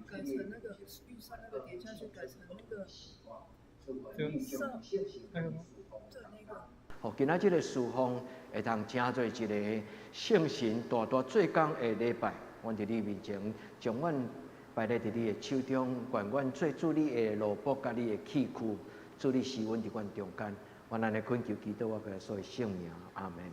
改成那個預算那個點下去，改成那個這上，那個嗎？對那個。吼，今仔這个事奉會通成做一个聖神大大做工的禮拜，阮佇你面前將阮擺咧佇你的手中，願阮做主你的奴僕佮你的器具，主你施恩佇阮中間，阮按呢懇求基督我耶穌的聖名，阿門。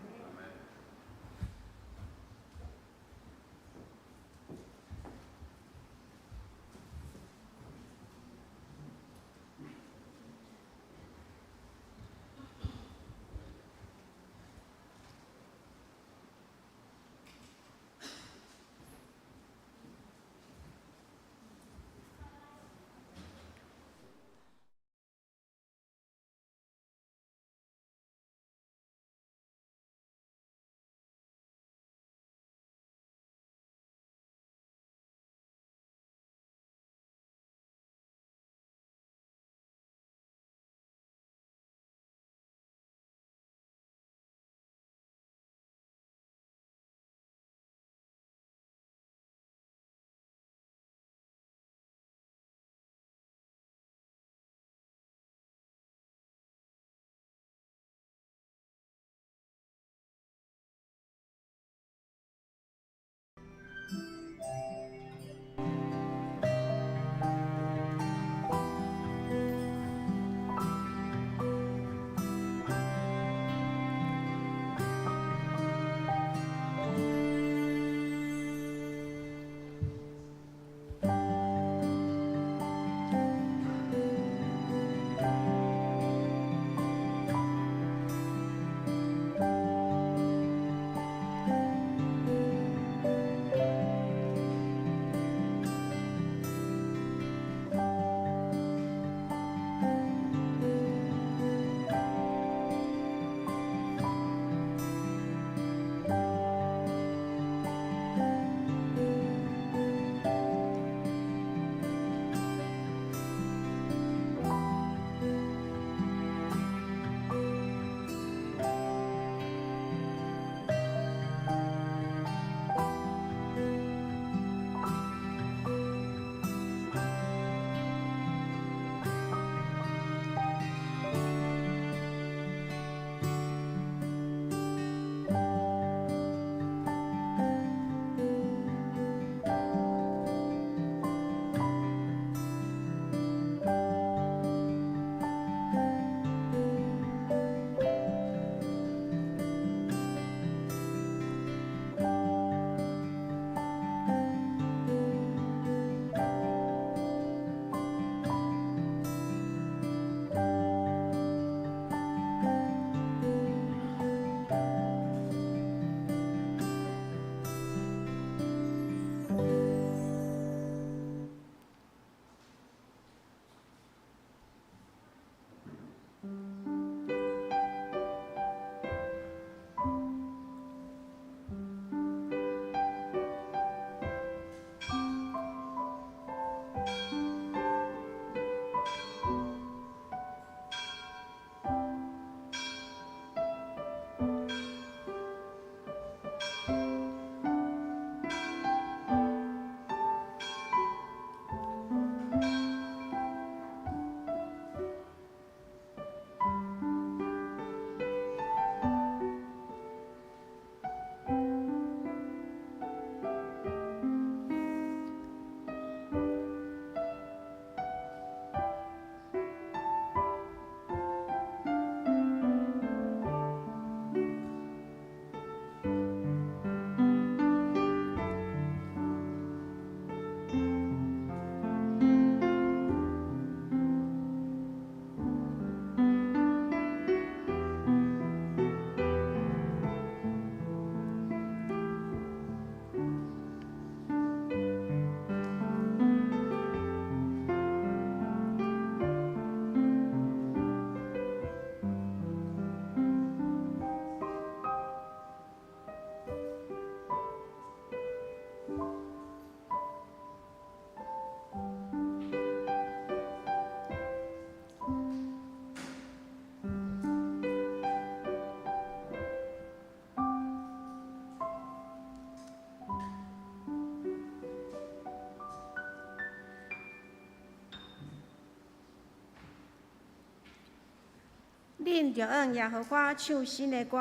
恁著向耶和華唱新的歌，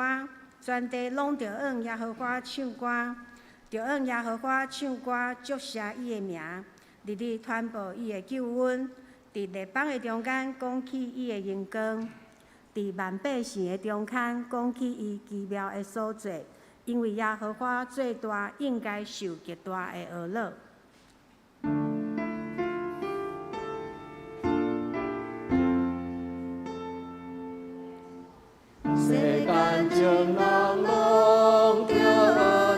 全地攏著向耶和華唱歌，著向耶和華唱歌，祝謝伊的名，日日傳報伊的救恩，佇列邦的中間講起伊的榮光，佇萬百姓的中間講起伊奇妙的所作，因為耶和華做大，應該受極大的呵咾。世間眾人攏著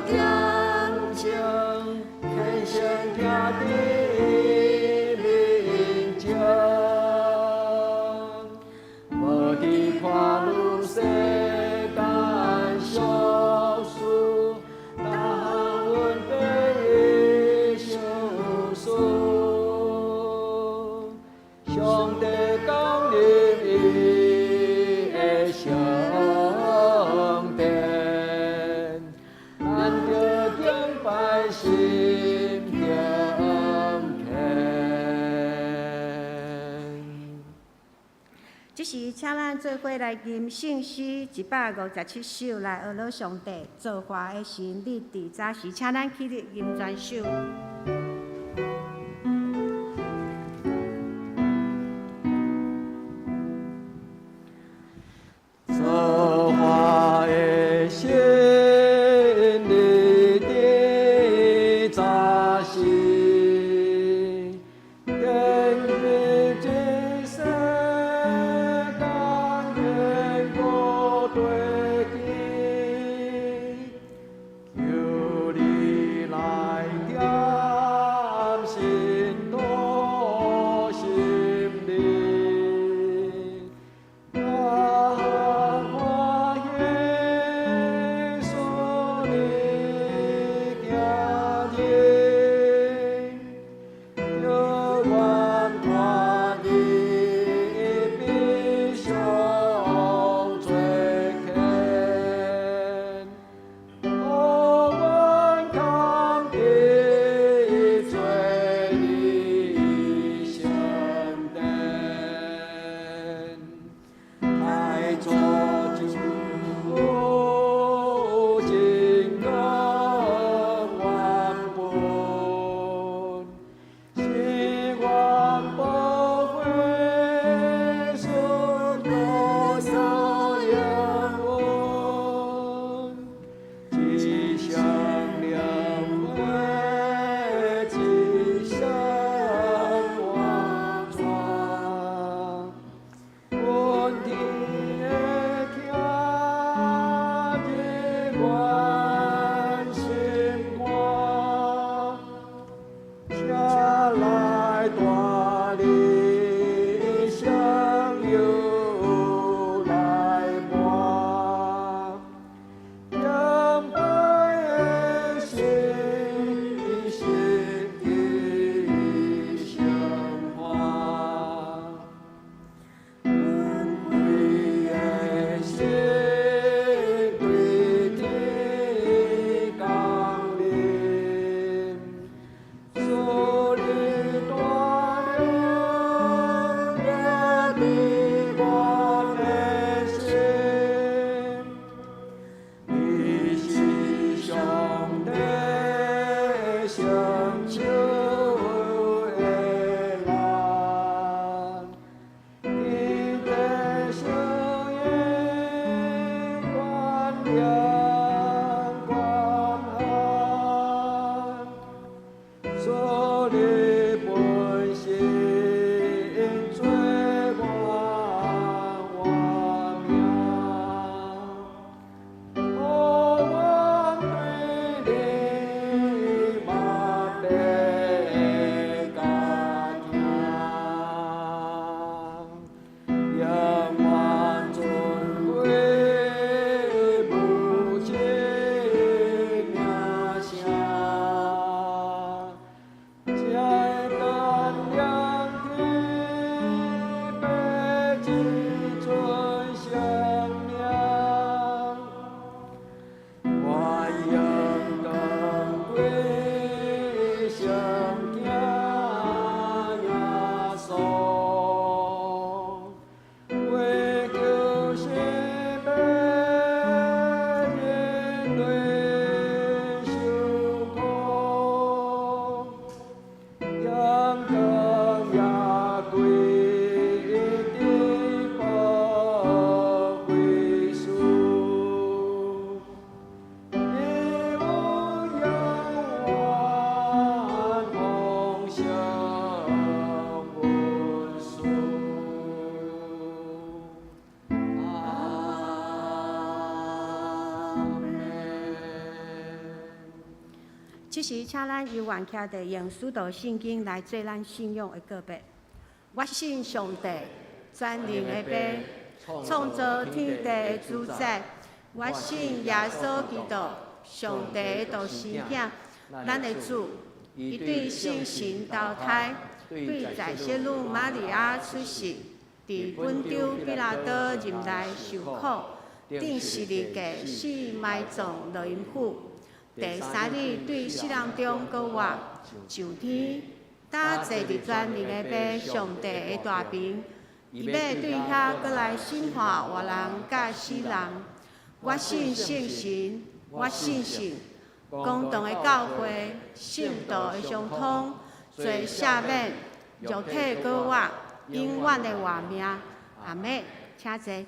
點睛，虔誠徛佇伊面前，無佇看汝世間俗事，逐項問題伊相思。上帝降臨伊的聖殿，咱著敬拜心敬虔。這時，請咱做伙來吟聖詩157首來呵咾上帝造化的神，你佇早時，請咱起立吟全首。造化的神，你佇早時，建立這世間堅固地基，求你來點信徒心靈，大歡喜屬你行人，著願看你必上做虔，予阮堪得做你聖殿，太造就真光原本，是願寶血順多所應允，一生念佛，一生活轉。阮天的徛日願心肝，請來帶你相友來伴，敬拜的心心意相歡。阮規的心對天降臨，賜你大能。光也歸佇保惠師，伊有永遠豐盛恩賜。阿們。這時，請咱猶原徛佇用使徒信經來做咱信仰的告白。我信上帝，全能的父，創造天地的主宰。我信耶穌基督，上帝的獨生囝，咱的主。伊對聖神投胎，對在聖女瑪利亞出世，佇本丟彼拉多任內受苦，釘十字架死埋葬落陰府。第三日對死人中閣活，上天，搭坐佇全能的父上帝的大爿，伊欲對遐閣來審判活人佮死人。我信聖神，我信信公同的教會，聖徒的相通，罪赦免，肉體閣活，永遠的活命。阿們，請坐。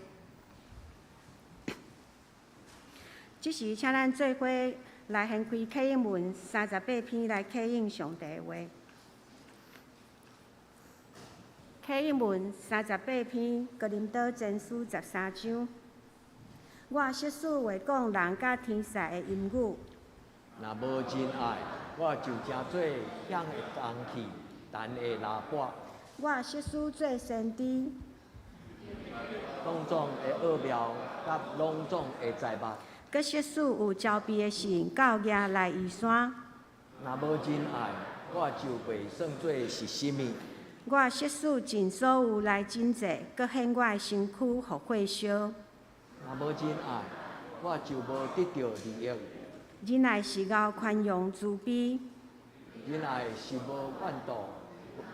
這時，請咱做伙來掀開啟應文38篇來啟應上帝的話。啟應文38篇，哥林多前書13章。我識使會講人佮天使的音語。若無仁愛，我就成做響的銅器，彈的喇叭。我識使做先知。種種的奧妙，佮攏總的知物。閣識使有招避的神到夯來移山。若無仁愛，我就袂算做是啥物。我識使盡所有來賑濟，閣獻我的身軀予火燒。若無仁愛，我就無得著利益。仁愛是𠢕寬容慈悲。仁愛是無怨妒，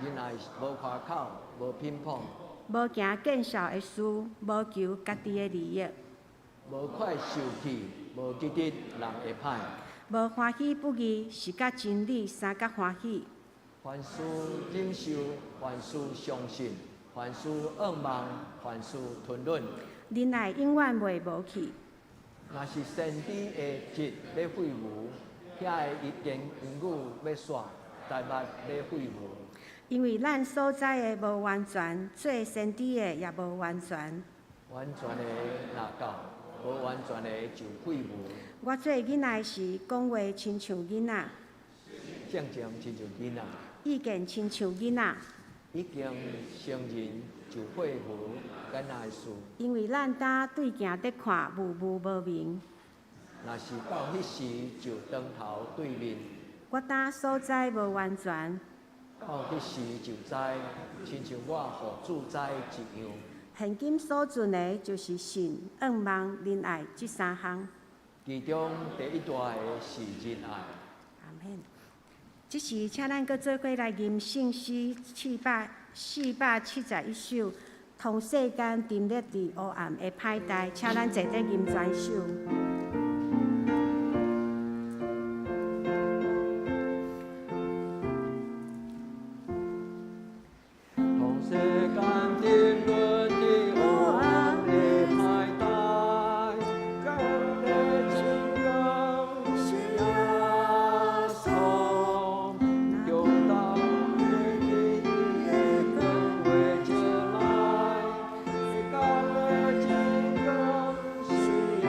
仁愛是無誇口，無偏頗。無行見笑的事，無求家己的利益。無快受氣，無記得人的歹。無歡喜不義，是佮真理相佮歡喜。凡事忍受，凡事相信，凡事仰望，凡事吞忍。仁愛永遠袂無去。若是先知的質欲廢無，遐的言語欲煞，知物欲廢無。因為咱所知的無完全，做先知的也無完全。完全的若到，無完全的就廢無。我做囡仔時，講話親像囡仔。性情親像囡仔。意見親像囡仔。已經成人就廢無囡仔的事。因為咱今對鏡佇看，霧霧無明。若是到彼時，就當頭對面。我今所知無完全。到彼時就知，親像我予主知一樣。現今所存的，就是信、仰望、仁愛這三項。其中第一大的是仁愛。阿們。這時，請咱閣做伙來吟聖詩471首，同世間沉溺佇黑暗的歹代，請咱坐佇吟全首。同世間沉淪佇黑暗的歹代，感謝真感謝耶穌，中道的的光話出來，感謝真感謝耶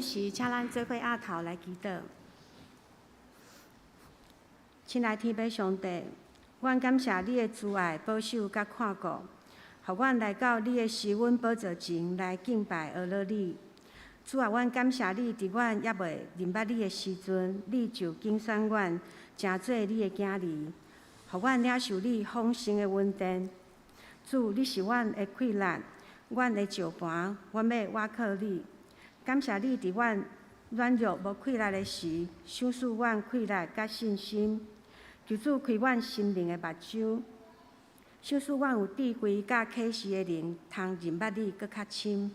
時，請咱做伙徼頭來祈禱。親愛天父上帝，阮感謝你的慈愛、保守佮看顧，予阮來到你的施恩寶座前來敬拜、阿樂你。主啊，阮感謝你，佇阮猶未認捌你的時陣，你就揀選阮，成做你的囝兒，予阮領受你豐盛的恩典。主，你是阮的氣力，阮的石磐，阮欲倚靠你。感謝你佇阮軟弱無氣力的時，賞賜阮氣力佮信心。求主開阮心靈的目睭，賞賜阮有智慧佮啟示的靈，通認捌你閣較深，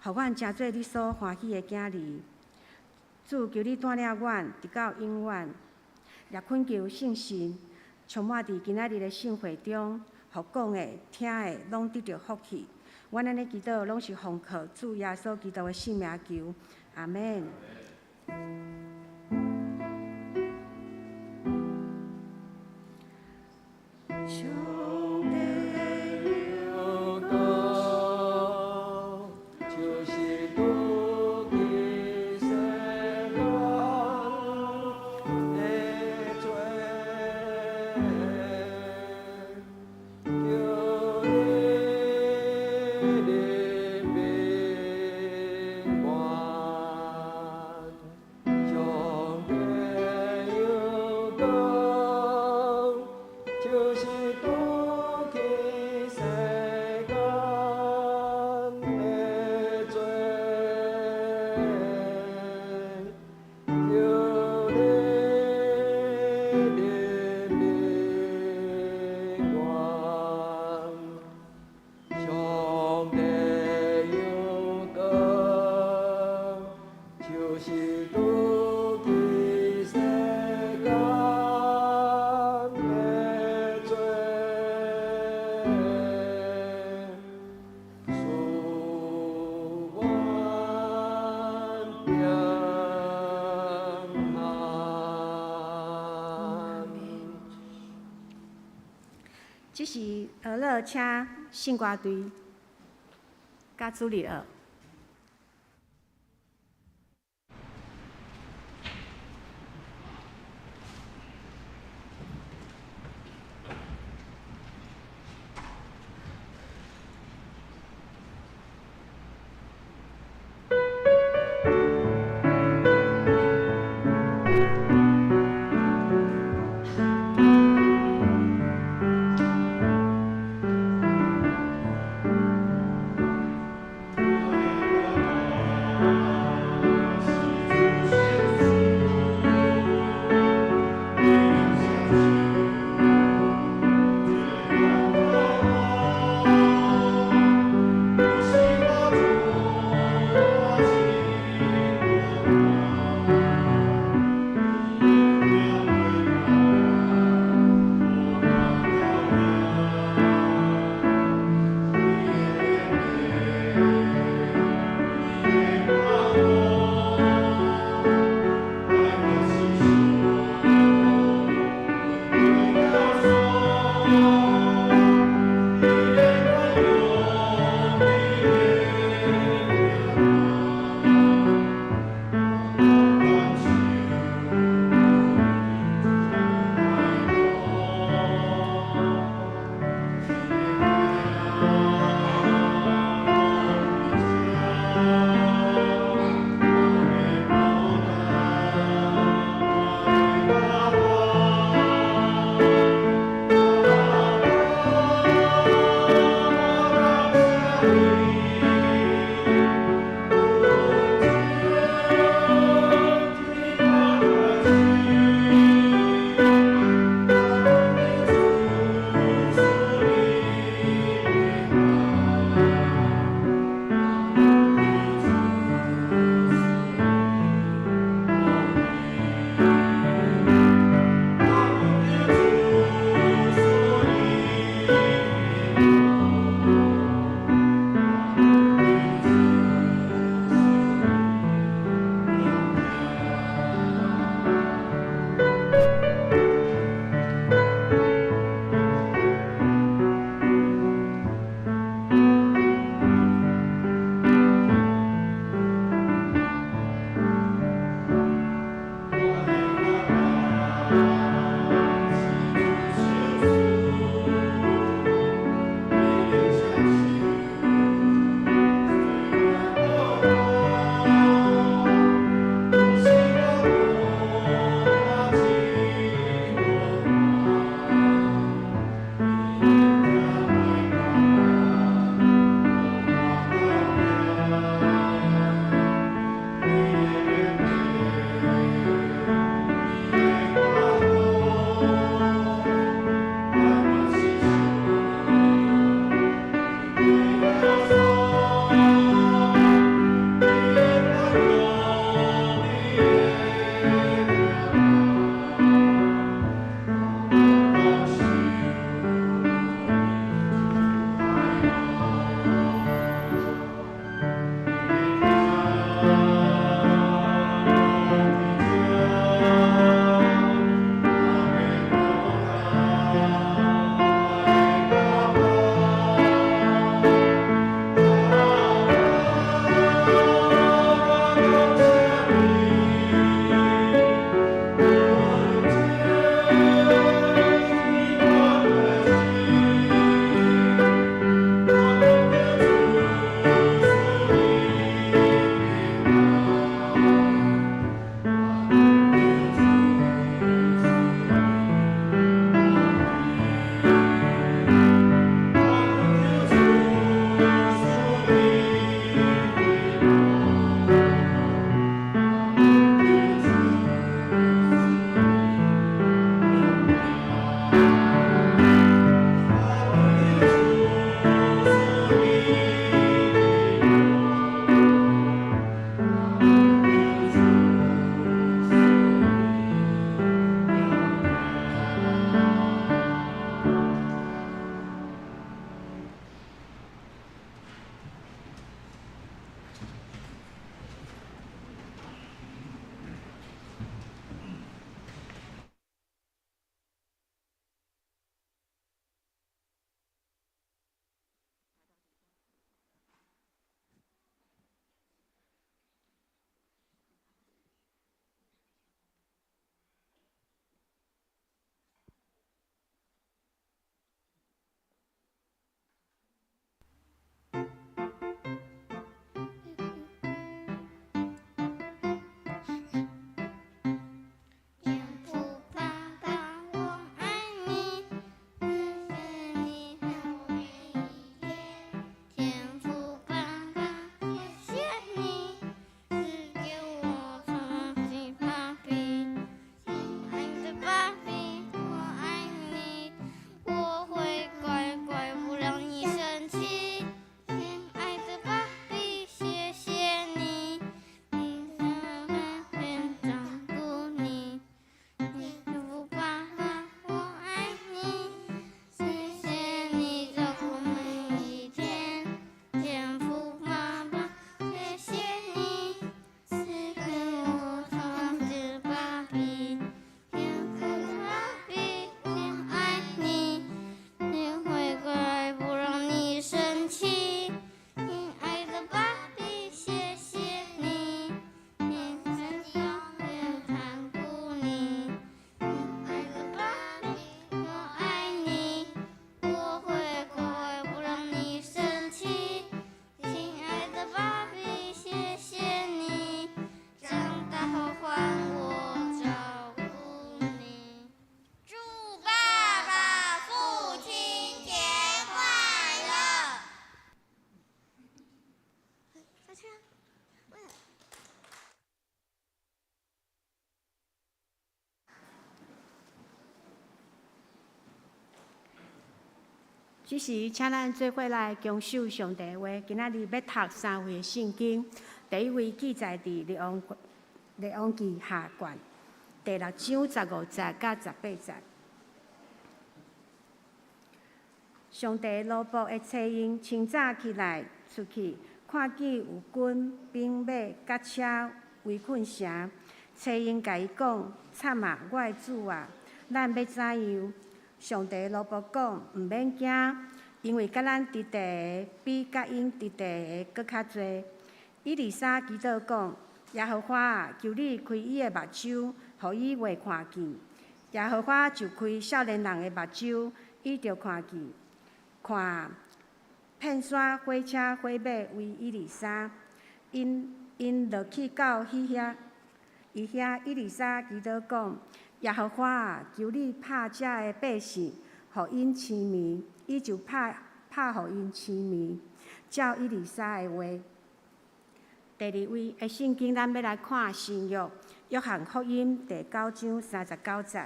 予阮成做你所歡喜的囝兒。主，求你帶領阮直到永遠，也懇求聖神充滿佇今仔日的聖會中，予講的、聽的，攏得著福氣。阮按呢祈禱，攏是奉靠主耶穌基督的聖名求，阿們。上帝有道，就是拄去世間的罪，叫你人平安。上帝有道，就是拄去世間的罪，叫你人平安。上帝有道，就是拄去世間的罪，賜阮平安。這是俄樂請聖歌隊佮主日學。 Amen. 這時，請咱做伙來恭守上帝的話。今仔日欲讀三位的聖經，第一位記載佇列王列王記下卷第六章十五節佮十八節。上帝奴僕的差𪜶清早起來出去，看見有軍兵馬佮車圍困城。差𪜶共伊講：慘啊，我的主啊，咱欲怎樣？上帝奴僕講：毋免驚，因為佮咱佇地的比佮𪜶佇地的閣較濟。以利沙祈禱講：耶和華啊，求你開伊的目睭，予伊會看見。耶和華就開少年人的目睭，伊就看見，看遍山火車火馬圍以利沙，𪜶𪜶落去到彼遐，伊遐以利沙祈禱講：耶和華啊，求你拍遮的百姓，予𪜶痴迷。伊就拍拍予𪜶痴迷，照以利沙的話。第二位的聖經，咱欲來看新約約翰福音第九章三十九節。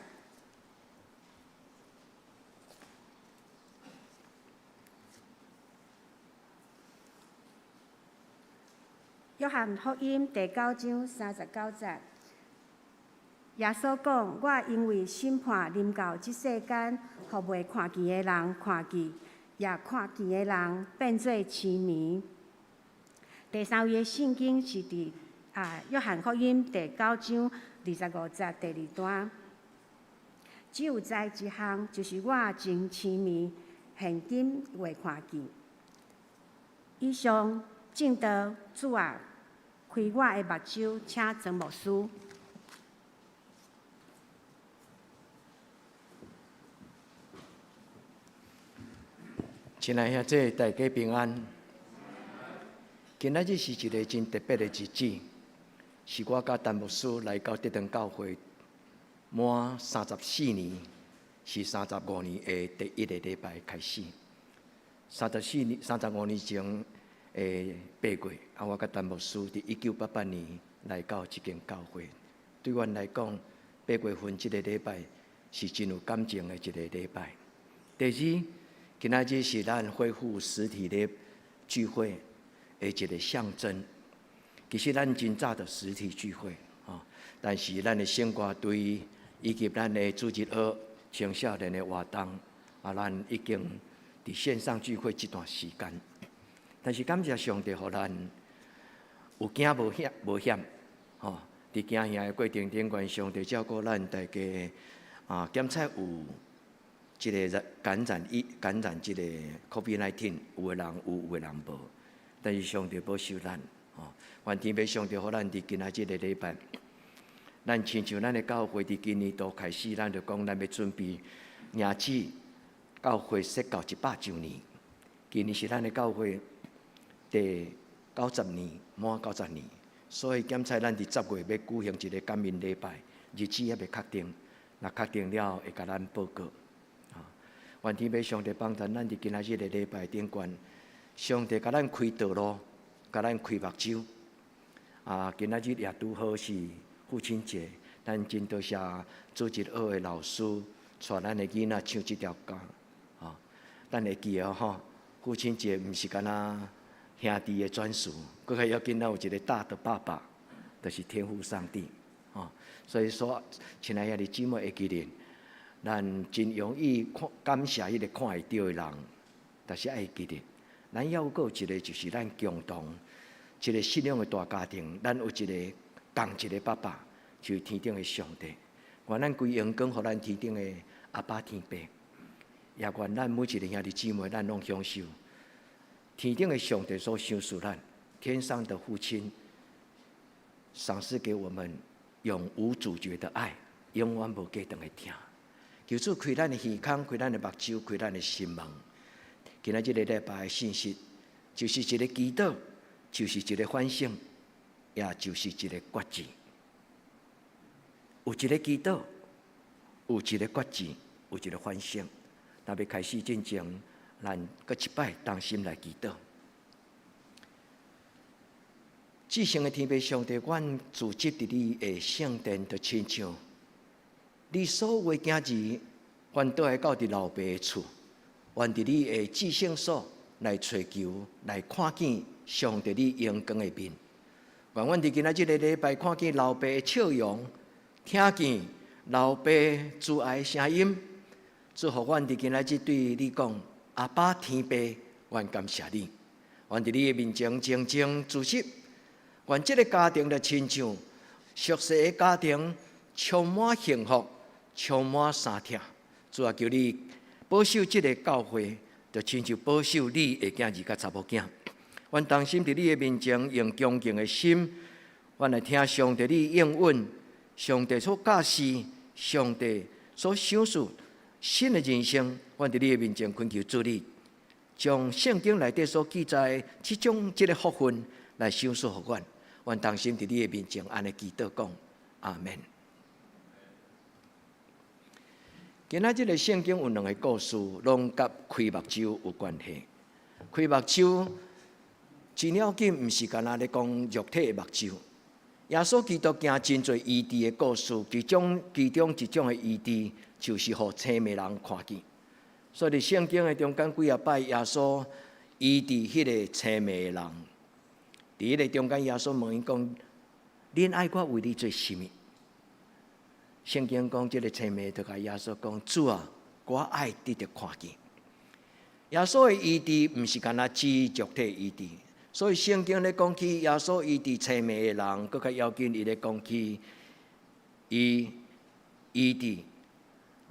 約翰福音第九章三十九節，耶穌講：我因為審判臨到這世間，予袂看見的人看見，也看見的人變做痴迷。第三位的聖經是佇啊約翰福音第九章二十五節第二段。只有知一項，就是我真痴迷，現今未看見。以上證道，主啊，開我的目睭，請曾牧師。親愛兄弟，大家平安。今仔日是一个真特別的日子，是我佮陳牧師來到這間教會滿三十四年，是三十五年的第一个禮拜開始。三十四年、三十五年前的八月，啊，我佮陳牧師佇一九八八年來到這間教會。對阮來講，八月份這个禮拜是真有感情的一个禮拜。第二，今仔日是咱恢復實體的聚會的一个象徵。其實咱真早就實體聚會，吼，但是咱的聖歌隊以及咱的主日學青少年的活動，啊，咱已經佇線上聚會這段時間。但是感謝上帝，予咱有驚無險，無險，吼！佇驚嚇的過程頂懸，上帝照顧咱大家啊，檢測有這个感染伊感染這个 COVID-19，有的人有，有的人無。但是上帝保守咱，吼！願天父上帝予咱佇今仔這个禮拜，咱親像咱的教會佇今年度開始，咱就講咱欲準備迎接教會設教一百週年。今年是咱的教會第九十年，滿九十年，所以檢測咱佇十月欲舉行一个感恩禮拜，日子猶未確定，若確定了會共咱報告。啊，願天父上帝幫助咱佇今仔日个禮拜頂懸，上帝共咱開道路，共咱開目睭。啊，今仔日也拄好是父親節，咱真多謝主日學的老師帶咱的囡仔唱這條歌。啊，咱會記得吼，父親節毋是干焦兄弟的專屬，閣較要緊，咱有一个大的爸爸，就是天父上帝。吼，所以說，親愛兄弟姊妹會記得，咱真容易看感謝彼个看會著的人，但是愛記得，咱猶閣有一个就是咱共同一个信仰的大家庭，咱有一个仝一个爸爸，就是天頂的上帝。願咱規榮光予咱天頂的阿爸天父，也願咱每一个兄弟姊妹，咱攏享受天頂的上帝所賞賜咱天上的父親賞賜給我們永無阻絕的愛，永遠無隔斷的疼。求主開咱的耳孔，開咱的目睭，開咱的心門。今仔這个禮拜的信息，就是一个祈禱，就是一个反省，也就是一个決志。有一个祈禱，有一个決志，有一个反省。若欲開始進前，咱閣一擺同心來祈禱。至聖的天父上帝，阮聚集佇你的聖殿，就親像你所有的囝兒，返倒來到佇老爸的厝，願佇你的至聖所來揣求，來看見上帝你榮光的面。願阮佇今仔這个禮拜看見老爸的笑容，聽見老爸慈愛的聲音，祝福阮佇今仔日對你講：阿爸天父，阮感謝你。願佇你的面前靜靜坐席，願這个家庭就親像屬世的家庭，充滿幸福，充滿相疼。主啊，求你保守這个教會，就親像保守你的囝兒佮查某囝。阮同心佇你的面前，用恭敬的心，阮來聽上帝你應允，上帝所教示，上帝所賞賜新的人生。阮佇你的面前懇求主你，將聖經內底所記載的這種這个福分來賞賜予阮。阮同心佇你的面前按呢祈禱講，阿門。今仔這个聖經有兩个故事，攏佮開目睭有關係。開目睭真要緊，毋是干焦咧講肉體的目睭。耶穌基督行真濟醫治的故事，其中一種的醫治，就是予青盲人看見。所以佇聖經的中間幾仔擺，耶穌醫治彼个青盲的人。佇彼个中間，耶穌問伊講：恁愛我為你做啥物？聖經講，這个青盲就共耶穌講：主啊，我愛得著看見。耶穌的醫治毋是干焦指肉體醫治，所以聖經咧講起耶穌醫治青盲的人，閣較要緊，伊咧講起伊醫治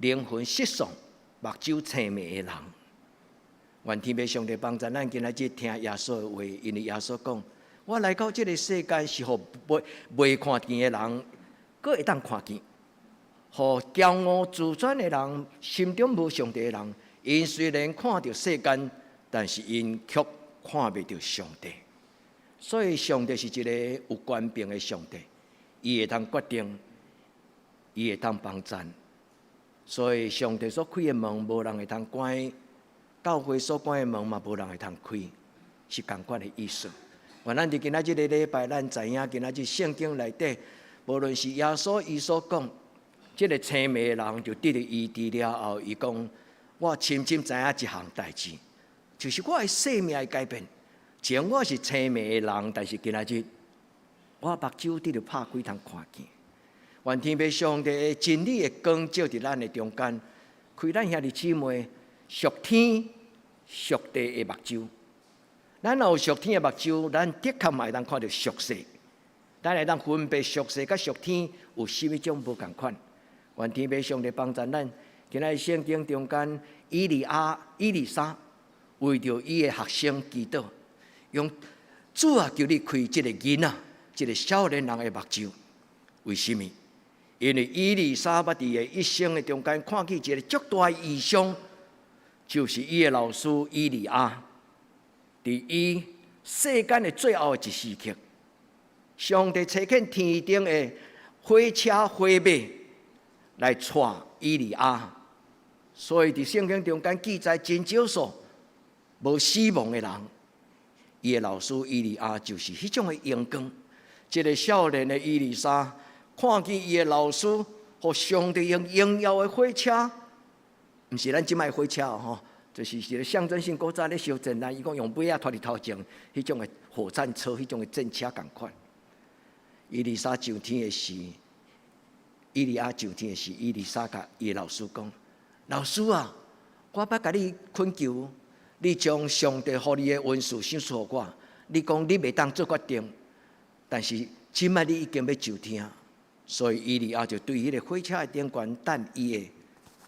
靈魂失喪、目睭青盲的人。願天父上帝幫助咱今仔日聽耶穌的話，因為耶穌講：我來到這个世間是予袂看見的人，閣會當看見；予驕傲自尊的人，心中無上帝的人，𪜶雖然看著世間，但是𪜶卻看袂著上帝。所以上帝是一個有權柄的上帝，伊會當決定，伊會當幫贊。所以上帝所開的門，無人會當關；教會所關的門嘛，無人會當開，是仝款的意思。願咱佇今仔這个禮拜，咱知影今仔日聖經內底，無論是耶穌伊所講，這个青盲的人就得著醫治了後，伊講：我深深知影一項代誌，就是我的生命會改變。前我是青盲的人，但是今仔日我目睭得著拍開通看見。願天父上帝的真理的光照佇咱的中間，開咱兄弟姊妹屬天屬地的目睭。咱若有屬天的目睭，咱的確嘛會當看著屬世。咱會當分別屬世佮屬天有啥物種無仝款。願天父上帝幫助咱。今仔日聖經中間，以利亞、以利沙為著伊的學生祈禱，講主啊，求你開這个囡仔，這个少年人的目睭。為啥物？因為以利沙捌佇伊的一生的中間看見一个足大的異象，就是伊的老師以利亞，佇伊世間的最後的一時刻，上帝差遣天頂的火車火馬來帶以利亞，所以佇聖經中間記載真少數無死亡的人，伊的老師以利亞就是彼種的榮光。這个少年的以利沙看見伊的老師，予上帝用榮耀的火車，毋是咱這擺的火車吼，就是一个象徵性。古早咧燒戰爭，伊講用馬仔拖佇頭前，彼種的火戰車，彼種的戰車仝款。以利沙上天的時，以利亞上天的時，以利沙共伊的老師講：老師啊，我捌共你懇求，你將上帝予你的恩賜賞賜予我。你講你袂當做決定，但是這擺你已經欲上天，所以以利亞就對彼个火車的頂懸等伊的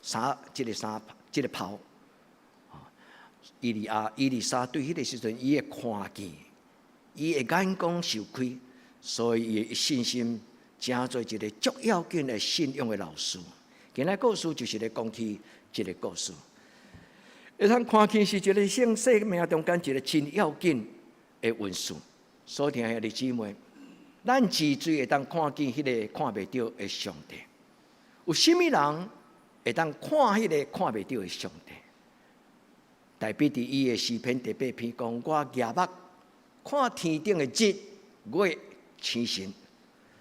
衫，這个衫，這个袍。以利亞、以利沙對彼个時陣，伊會看見，伊的眼光受開，所以伊的信心成做一个足要緊的信仰的老師。今仔故事就是咧講起這个故事。會通看見是一个生生命中間一个真要緊的恩賜。所聽兄弟姊妹，咱真濟會當看見彼个看袂著的上帝。有啥物人會當看彼个看袂著的上帝？大衛佇伊的詩篇第八篇講：我舉目看天頂的日月星辰，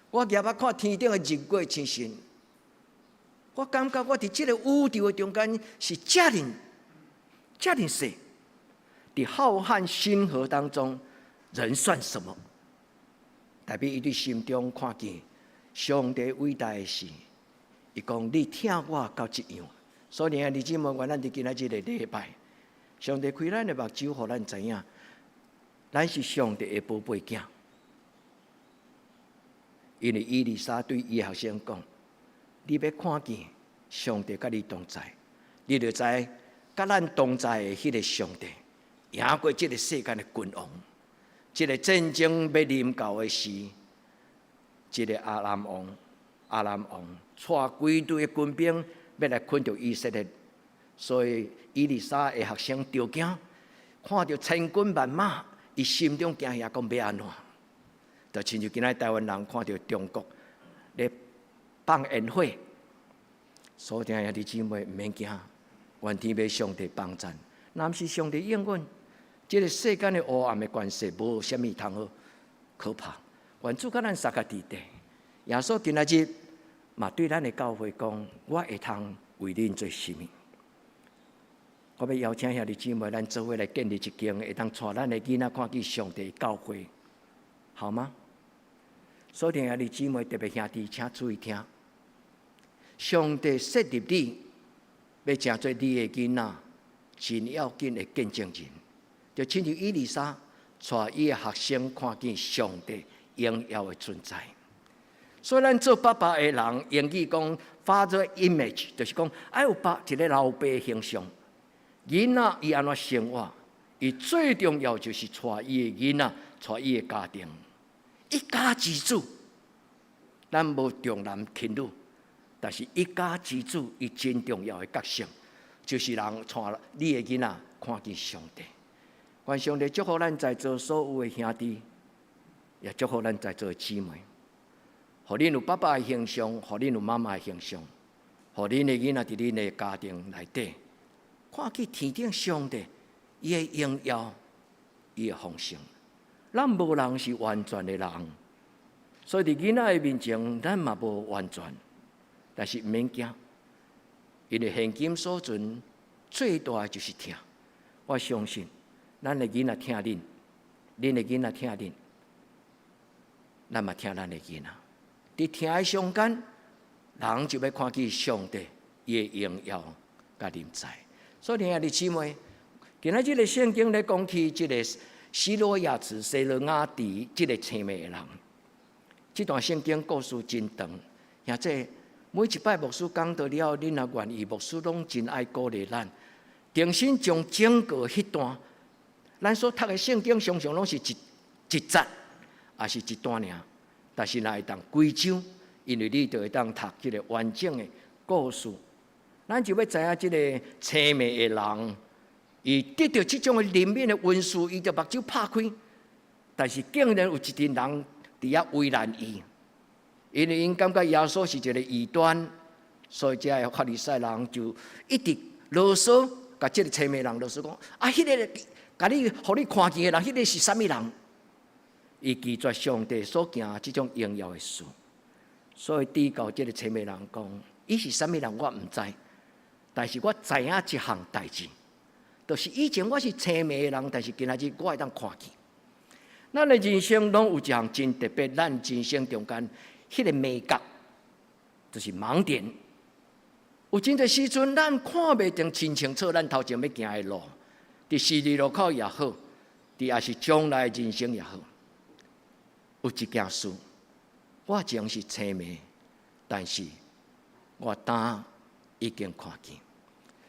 我舉目看天頂的日月星辰，我感覺我佇這个宇宙的中間是遮爾遮爾細，佇浩瀚星河當中，人算什麼？代表伊佇心中看見上帝偉大的時，伊講你疼我到這樣。所以兄弟姊妹，願咱佇今仔日這個禮拜，上帝開咱的目睭，予咱知影，咱是上帝的寶貝囝。因為以利沙對伊的學生講：你欲看見上帝佮你同在，你就知佮咱同在的彼个上帝，贏過這个世間的君王。這個戰爭欲臨到的時，這個亞蘭王、亞蘭王帶規隊的軍兵欲來困著以色列，所以以利沙的學生著驚，看著千軍萬馬，伊心中驚嚇，講欲按怎？就親像今仔台灣人看著中國咧放煙火，所以兄弟姊妹毋免驚，願天父上帝幫贊，若毋是上帝應允，這个世間的黑暗的權勢無啥物通好可怕。願主佮咱相佮佇底，耶穌今仔日嘛對咱的教會講，我會通為恁做啥物？我欲邀請兄弟姊妹，咱做伙來建立一間會當帶咱的囡仔看見上帝的教會，好嗎？所以兄弟姊妹特別兄弟，請注意聽。上帝設立你，欲成做你的囡仔，真要緊的見證人，就親像以利沙帶伊的學生看見上帝榮耀的存在。所以咱做爸爸的人，英語講 father image，就是講愛有爸一个老爸形象。囡仔伊按怎生活，伊最重要就是帶伊的囡仔，帶伊的家庭。一家之主，咱無重男輕女，但是一家之主伊真重要的角色，就是人帶你的囡仔看見上帝。願上帝祝福咱在座所有的兄弟，也祝福咱在座的姊妹。予恁有爸爸的形象，予恁有媽媽的形象，予恁的囡仔佇恁的家庭內底，看見天頂上帝伊的榮耀，伊的豐盛。咱無人是完全的人，所以佇囡仔的面前，咱嘛無完全。但是毋免驚，因為現今所存最大的就是疼。我相信，咱的囡仔疼恁，恁的囡仔疼恁，咱嘛疼咱的囡仔。佇疼的中間，人就欲看見上帝伊的榮耀佮臨在。所以，兄弟姊妹，今仔這个聖經咧講起這个西羅亞池、西羅亞池這个青盲的人，這段聖經故事真長，而且每一擺牧師講道了，恁若願意，牧師攏真愛鼓勵咱，重新將整個彼段，咱所讀的聖經常常攏是一一節，抑是一段爾。但是若會當規章，因為你就會當讀這个完整的故事，咱就欲知影這个青盲的人，伊得著這種的憐憫的恩賜，伊就目睭拍開，但是竟然有一群人佇遐為難伊，因為𪜶感覺耶穌是一个異端，所以這个法利賽人就一直囉嗦，共這个青盲人囉嗦講：啊，彼个共你予你看見的人，彼个是啥物人？伊拒絕上帝所行這種榮耀的事，所以直到這个青盲人講：伊是啥物人，我毋知，但是我知影一項代誌，就是以前我是青盲的人，但是今仔日我會當看見。咱的人生攏有一項真特別，咱人生中間彼个眉角，就是盲點。有真濟時陣，咱看袂著真清楚，咱頭前欲行的路，佇十字路口也好，佇抑是將來人生也好，有一件事，我前是青盲，但是我今已經看見。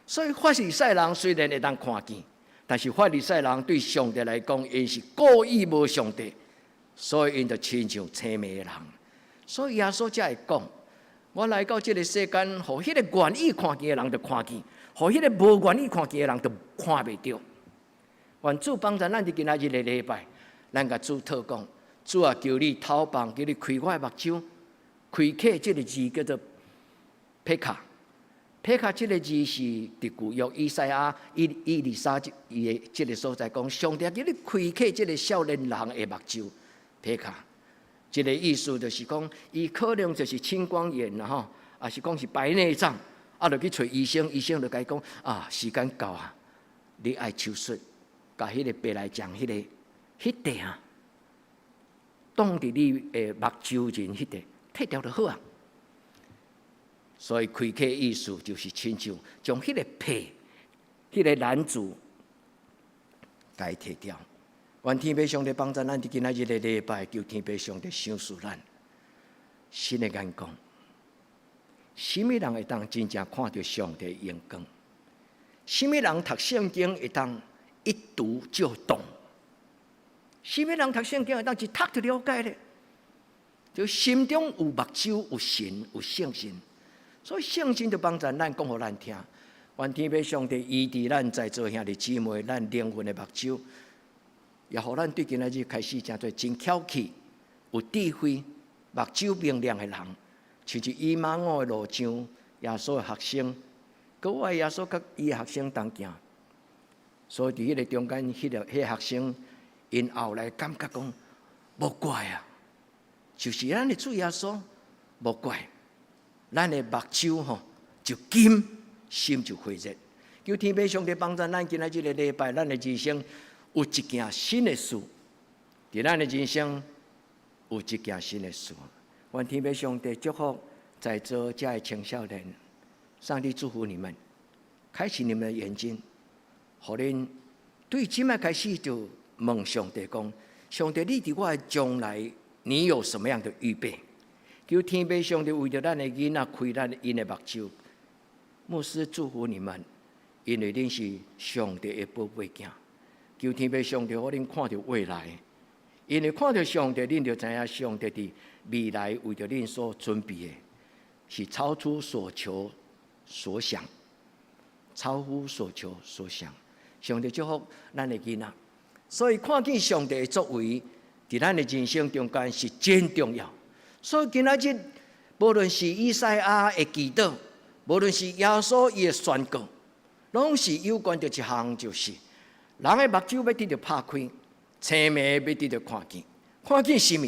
所以法利賽人雖然會當看見，但是法利賽人對上帝來講，𪜶是故意無上帝，所以𪜶就親像青盲的人。所以耶穌才會講：我來到這个世間，予彼个願意看見的人就看見，予彼个無願意看見的人就看袂著。願主幫助咱佇今仔日的禮拜，咱共主禱告，主啊，求你透放，求你開我的目睭，開啟這个字叫做撇卡。撇卡這个字是佇舊約以賽亞、以利沙伊的這个所在講，上帝叫你開啟這个少年人的目睭，撇卡。這个意思就是講，伊可能就是青光眼啦吼，抑是講是白內障，啊，就去揣醫生，醫生就共伊講啊，時間到啊，你愛手術，共彼個白內障彼個彼塊啊，擋佇你的目睭仁彼塊，剔掉就好啊。所以開啟意思就是親像將彼個皮、彼個攔阻，共伊剔掉。願天父上帝幫助咱佇今仔日的禮拜，求天父上帝賞賜咱新的眼光。啥物人會當真正看著上帝榮光？啥物人讀聖經會當一讀就懂？啥物人讀聖經會當一讀就了解咧？就心中有目睭，有神，有聖神，所以聖神就幫助咱講予咱聽。願天父上帝醫治咱在座兄弟姊妹，咱靈魂的目睭，也予咱對今仔日開始成做真巧氣、有智慧、目睭明亮的人。親像以馬忤的路上，耶穌的學生，閣有耶穌佮伊的學生同行，所以佇彼个中間，彼個學生，𪜶後來感覺講，無怪啊，就是咱的主耶穌，無怪，咱的目睭吼就金，心就火熱。求天父上帝幫助咱今仔這个禮拜，咱的人生有一件新的事，佇咱的人生有一件新的事。願天父上帝祝福在座遮的青少年，上帝祝福你們，開啟你們的眼睛，予恁對這擺開始就問上帝講：上帝，你佇我的將來，你有什麼樣的預備？求天父上帝為著咱的囡仔開咱𪜶的目睭。牧師祝福你們，因為恁是上帝的寶貝囝。求天父上帝予恁看著未來，因為看著上帝，恁就知影上帝佇未來為著恁所準備的，是超出所求所想，超乎所求所想。上帝祝福咱的囡仔，所以看見上帝的作為，佇咱的人生中間是真重要。所以今仔日，無論是以賽亞的祈禱，無論是耶穌伊的宣告，攏是有關著一項，就是人的目睭欲得著拍開，青盲欲得著看見，看見啥物？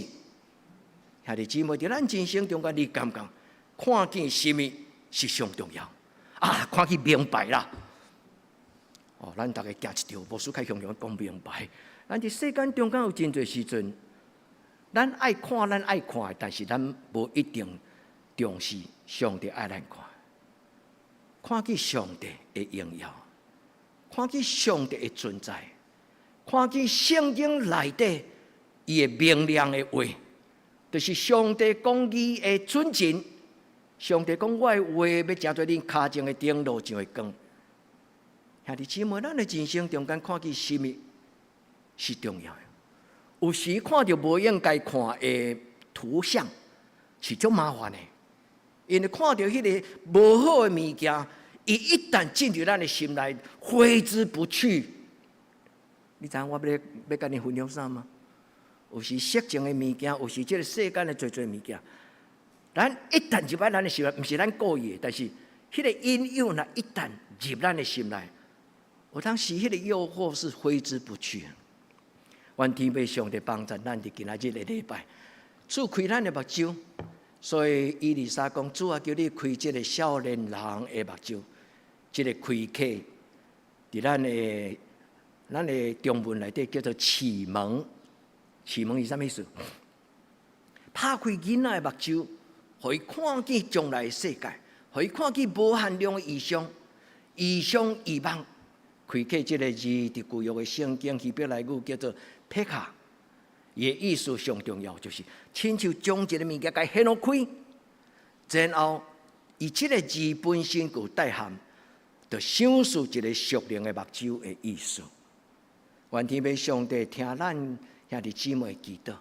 兄弟姊妹，佇咱人生中間，你感覺看見啥物是上重要？啊，看見明白啦！哦，咱逐家驚一跳，無需較雄雄講明白。咱佇世間中間有真濟時陣，咱愛看咱愛看的，但是咱無一定重視上帝愛咱看。看見上帝的榮耀，看見上帝的存在，看見聖經內底伊的明亮的話，就是上帝講義的準繩。上帝講我的話欲成做恁跤前的燈，路上的光。兄弟姊妹，咱的人生中間看見啥物是重要的？有時看著無應該看的圖像是足麻煩的，因為看著彼个無好的物件，伊一旦進入咱的心內，揮之不去。你知影我欲欲共你分享啥嗎？有時色情的物件，有時這个世間的濟濟物件，咱一旦入來咱的心內，毋是咱故意的，但是彼个引誘若一旦入咱的心內，有當時彼个誘惑是揮之不去。願天父上帝幫助咱佇今仔日的禮拜，主開咱的目睭。所以以利沙講：主啊，求你開這个少年人的目睭，這个開啟，佇咱的中文內底叫做啟蒙。啟蒙是啥物意思？拍開囡仔的目睭，予伊看見將來的世界，予伊看見無限量的異象、異象、異夢。開啟這个字，佇舊約的聖經希伯來語叫做撇卡，伊的意思上重要，就是親像將一个物件共掀開，然後伊這个字本身就帶含，就賞賜一个屬靈的目睭的意思。願天父上帝聽咱兄弟姊妹祈禱，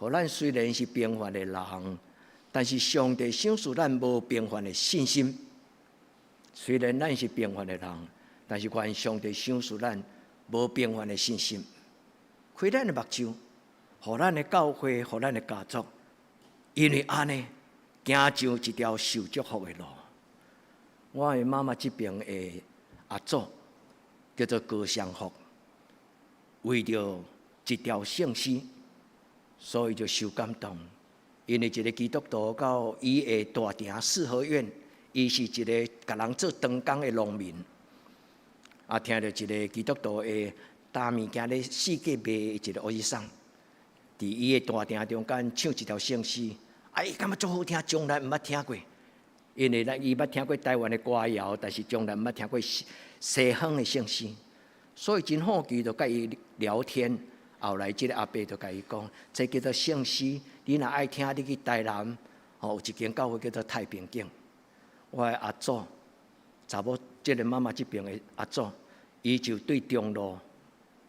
予咱雖然是平凡的人，但是上帝賞賜咱無平凡的信心。雖然咱是平凡的人，但是願上帝賞賜咱無平凡的信心，開咱的目睭，予咱的教會，予咱的家族，因為按呢，行上一條受祝福的路。我的媽媽這邊的阿祖叫做高尚福，為著一條聖詩，所以就受感動。因為一个基督徒到伊的大埕四合院，伊是一个共人做長工的農民。啊，聽著一个基督徒的擔物件咧四界賣的一个歐吉桑，佇伊的大廳中間唱一條聖詩，啊，伊感覺足好聽，從來毋捌聽過。因為咱伊捌聽過台灣的歌謠，但是從來毋捌聽過西方的聖詩，所以真好奇，就佮伊聊天。後來這个阿伯就共伊講，這叫做聖詩，你若愛聽，你去台南，吼，有一間教會叫做太平景。我的阿祖，查某這个媽媽這爿的阿祖，伊就對中路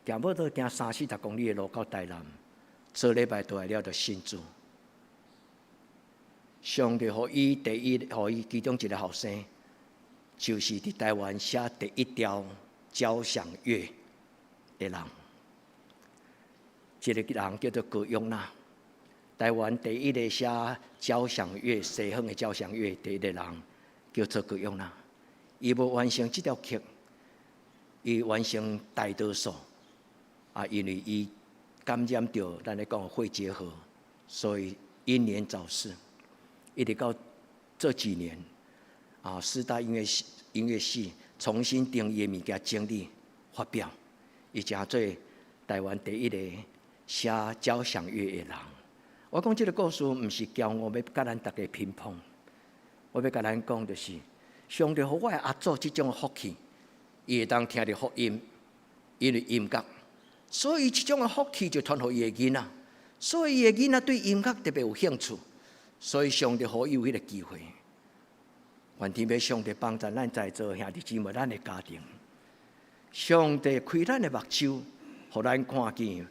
行無都行三四十公里的路到台南，做禮拜倒來了就信主。上帝予伊第一，予伊其中一个後生，就是佇台灣寫第一條交響樂的人。這个人叫做高永娜，台灣第一个寫交響樂、西方的交響樂第一个人叫做高永娜。伊無完成這條曲，伊完成大多數。啊，因為伊感染著咱咧講肺結核，所以英年早逝。一直到這幾年，啊，師大音樂系重新將伊的物件整理發表，伊成做台灣第一個寫交響樂的人。我講這个故事，毋是驕傲欲共咱逐家評判。我欲共咱講就是，上帝予我的阿祖這種福氣，伊會當聽著福音，因為音樂，所以這種的福氣就傳予伊的囡仔，所以伊的囡仔對音樂特別有興趣。所以上帝予伊有彼个機會，願天父上帝幫助咱在座兄弟姊妹，咱的家庭。上帝開咱的目睭，予咱看見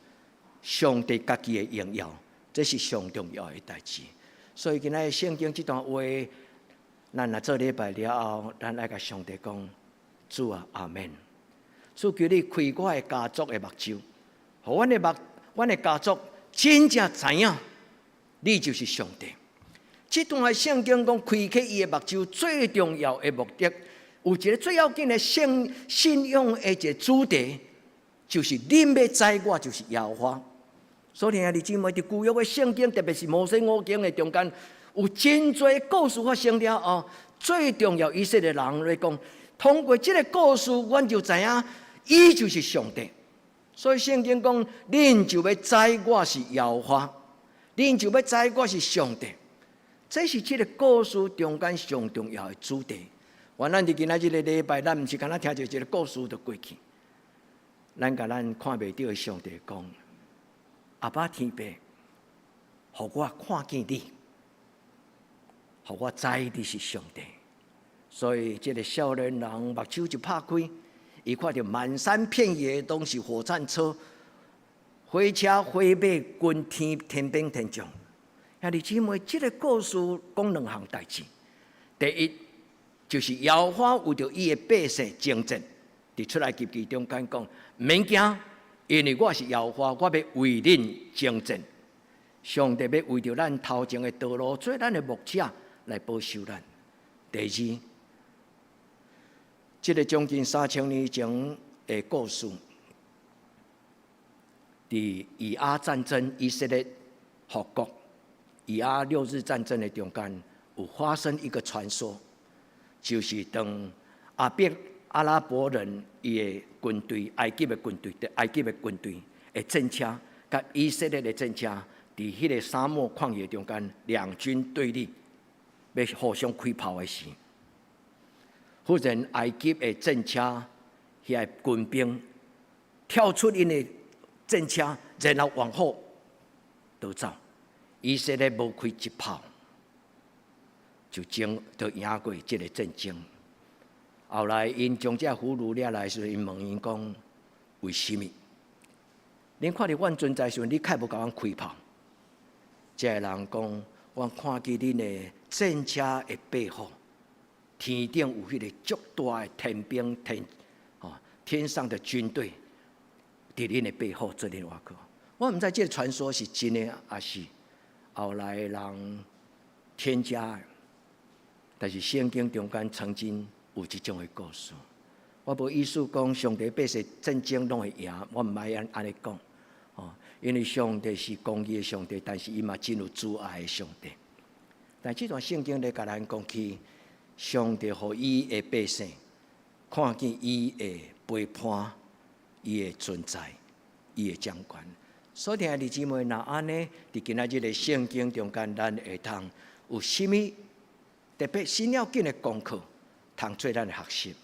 上帝家己的榮耀，這是上重要的代誌。所以今仔日聖經這段話，咱若做禮拜了後，咱愛共上帝講：主啊，阿門。主求你開我的家族的目睭，予阮的家族真正知影，你就是上帝。這段聖經講開啟伊的目睭最重要的目的，有一个最要緊的信仰的一个主題，就是恁欲知我就是耶和華。所以兄弟姊妹，佇舊約的聖經，特別是摩西五經的中間，有真濟故事發生了後，最重要以色列人來講，通過這个故事，阮就知影伊就是上帝。所以聖經講，恁就欲知我是耶和華，恁就欲知我是上帝。這是這个故事中間上重要的主題。願咱佇今仔這个禮拜，咱毋是干焦聽著一个故事就過去。咱共咱看袂著的上帝講：阿爸天父，予我看見你，予我知你是上帝。所以這个少年人目睭一拍開，伊看著滿山遍野攏是火戰車、火車、火馬、軍天天兵天將。兄弟姊妹，這个故事講兩項代誌。第一，就是耶和華為著伊的百姓征戰，佇出埃及記中間講，毋免驚，因為我是耶和華，我欲為恁征戰。上帝欲為著咱頭前的道路做咱的牧者來保守咱。第二，這个將近3000年前的故事，佇以阿戰爭，以色列復國。以阿六日戰爭的中間，有發生一個傳說，就是當阿拉伯人伊的軍隊、埃及的軍隊、埃及的軍隊的戰車，佮以色列的戰車，佇彼个沙漠曠野中間，兩軍對立，欲互相開炮的時，忽然埃及的戰車遐軍兵跳出𪜶的戰車，然後往後逃走。以色列無開一炮，就贏過這个戰爭。後來𪜶將這俘虜掠來時，𪜶問𪜶講：為啥物？恁看著阮存在時陣，你較無共阮開炮？這个人講：我看見恁的戰車的背後，天頂有彼个足大的天兵天，哦，天上的軍隊，佇恁的背後做恁倚靠。我毋知這个傳說是真的，抑是後來人添加的。但是聖經中間曾經有這種的故事。我無意思講上帝百姓戰爭攏會贏，我毋愛按呢講，哦，因為上帝是公義的上帝，但是伊嘛真有慈愛的上帝。但這段聖經咧共咱講起，上帝予伊的百姓看見伊的陪伴，伊的存在，伊的掌權。所以兄弟姊妹，若按呢，佇今仔日的聖經中間，咱會通有啥物特別新要緊的功課，通做咱的學習？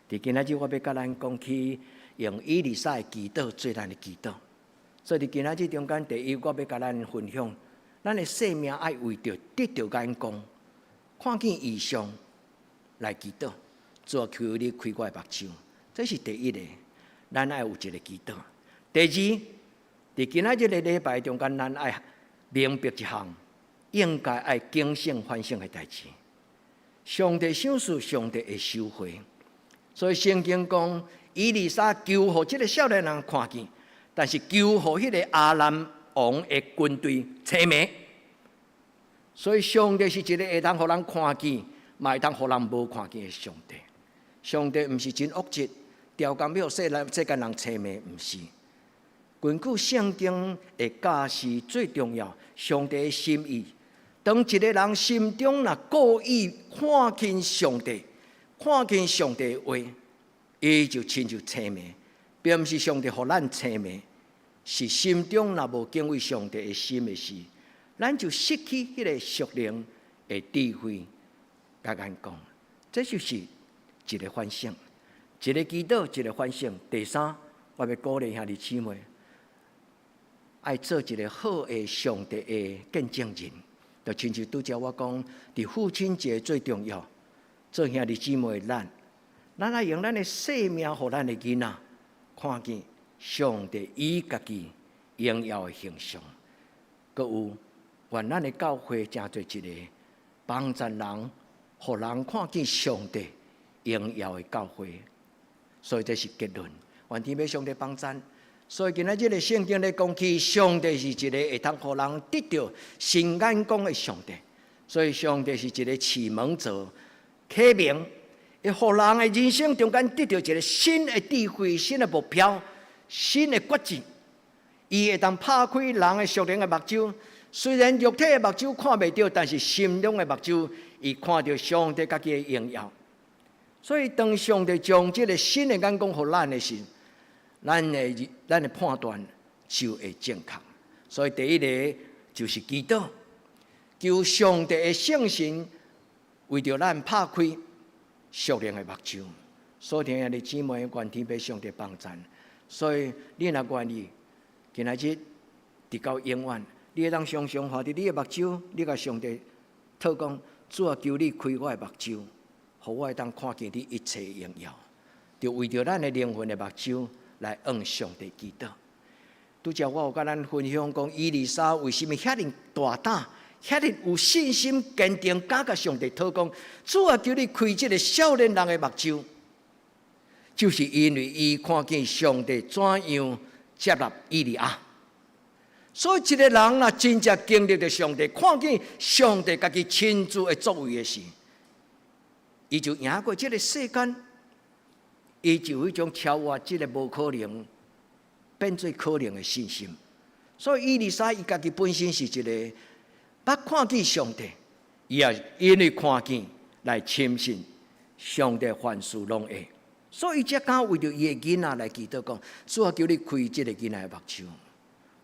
佇今仔日，我欲共咱講起用以利沙的祈禱做咱的祈禱。所以佇今仔日中間，第一，我欲共咱分享，咱的生命愛為著得著眼光，看見異象來祈禱。主啊，求你開我的目睭，這是第一个。咱愛有一个祈禱。第二，佇今仔日个禮拜中間，咱愛明白一項，應該愛警醒反省的代誌。上帝賞賜，上帝會收回。所以聖經講，以利沙求予這个少年人看見，但是求予彼个亞蘭王的軍隊青盲。所以上帝是一个會當予人看見，嘛會當予人無看見的上帝。上帝毋是真惡質，刁工欲予世間人青盲，毋是。根據聖經的教示，最重要，上帝的心意。當一个人心中若故意看輕上帝，看輕上帝的話，伊就親像青盲，並毋是上帝予咱青盲，是心中若無敬畏上帝的心的時，咱就失去彼个屬靈的智慧佮眼光。這就是一个反省，一个祈禱，一个反省。第三，我欲鼓勵兄弟姊妹，愛做一个好的上帝的見證人。就親像拄才我講，佇父親節最重要，做兄弟姊妹咱，咱愛用咱的生命，予咱的囡仔看見上帝伊家己榮耀的形象。閣有，願咱的教會成做一個幫助人，予人看見上帝榮耀的教會。所以這是結論。願天父上帝幫贊。所以今仔日个聖經咧講起，上帝是一個會通予人得著新眼光的上帝。所以上帝是一個啟蒙者、啟明，會予人的人生中間得著一個新的智慧、新的目標、新的決志。伊會當拍開人的屬靈的目睭，雖然肉體的目睭看袂著，但是心中的目睭，伊看著上帝家己的榮耀。所以當上帝將這個新的眼光予咱的時，咱的判斷就會正確。所以第一个就是祈禱，求上帝的聖神為著咱拍開屬靈的目睭。所以兄弟姊妹，願天父上帝幫贊。所以你若願意，今仔日直到永遠，你會當常常看著你的目睭，你共上帝禱講：主啊，求你開我的目睭，予我會當看見你一切榮耀。就為著咱的靈魂的目睭來向上帝祈禱。拄才我有共咱分享講，以利沙為啥物遐爾大膽，遐爾有信心堅定，敢共上帝禱講：主啊，求你開這个少年人的目睭，就是因為伊看見上帝怎樣接納以利亞。所以一个人若真正經歷著上帝，看見上帝家己親自的作為的時，伊就贏過這个世間，伊就有彼種超越這个無可能變做可能的信心。所以以利沙伊家己本身是一个捌看見上帝，伊也因為看見來深信上帝凡事攏會，所以伊才敢為著伊的囡仔來祈禱講：主啊，求你開這个囡仔的目睭。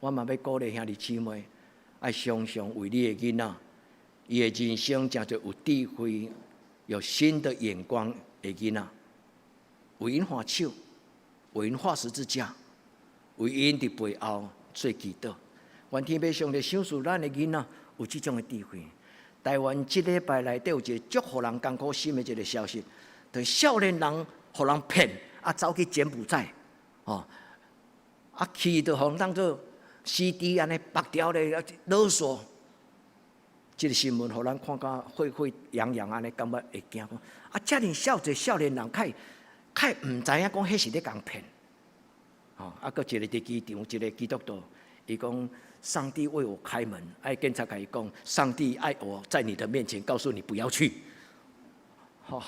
我嘛欲鼓勵兄弟姊妹，愛常常為你的囡仔，伊的人生成做有智慧、有新的眼光的囡仔，為𪜶按手，為𪜶畫十字架，為𪜶佇背後做祈禱。願天父上帝賞賜咱的囡仔有這種的智慧。台灣這禮拜內底有一个足予人艱苦心的一个消息，就是少年人予人騙，啊走去柬埔寨，哦，啊去就予人當做 CD 按呢縛牢咧，勒索。這个新聞予咱看甲沸沸揚揚按呢，感覺會驚講啊，遮爾少濟少年人，較會毋知影講彼是咧共騙。吼，啊，閣一个佇機場，一个基督徒，伊講上帝為我開門，啊，警察共伊講，上帝愛我在你的面前告訴你不要去。吼，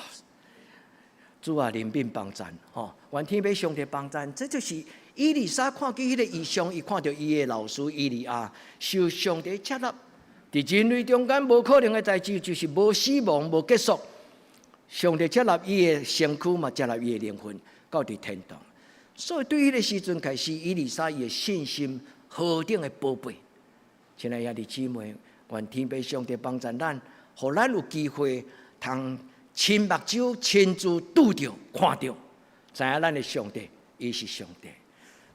主啊，憐憫幫贊，吼，願天父上帝幫贊，這就是以利沙看見彼个異象，伊看著伊的老師以利亞受上帝接納，佇人類中間無可能的代誌，就是無死亡、無結束。上帝接納伊的身軀嘛，接納伊的靈魂到佇天堂。所以對彼个時陣開始，以利沙伊的信心何等的寶貝。親愛兄弟姊妹，願天父上帝幫助咱，予咱有機會通親目睭親自拄著看著，知影咱的上帝，伊是上帝。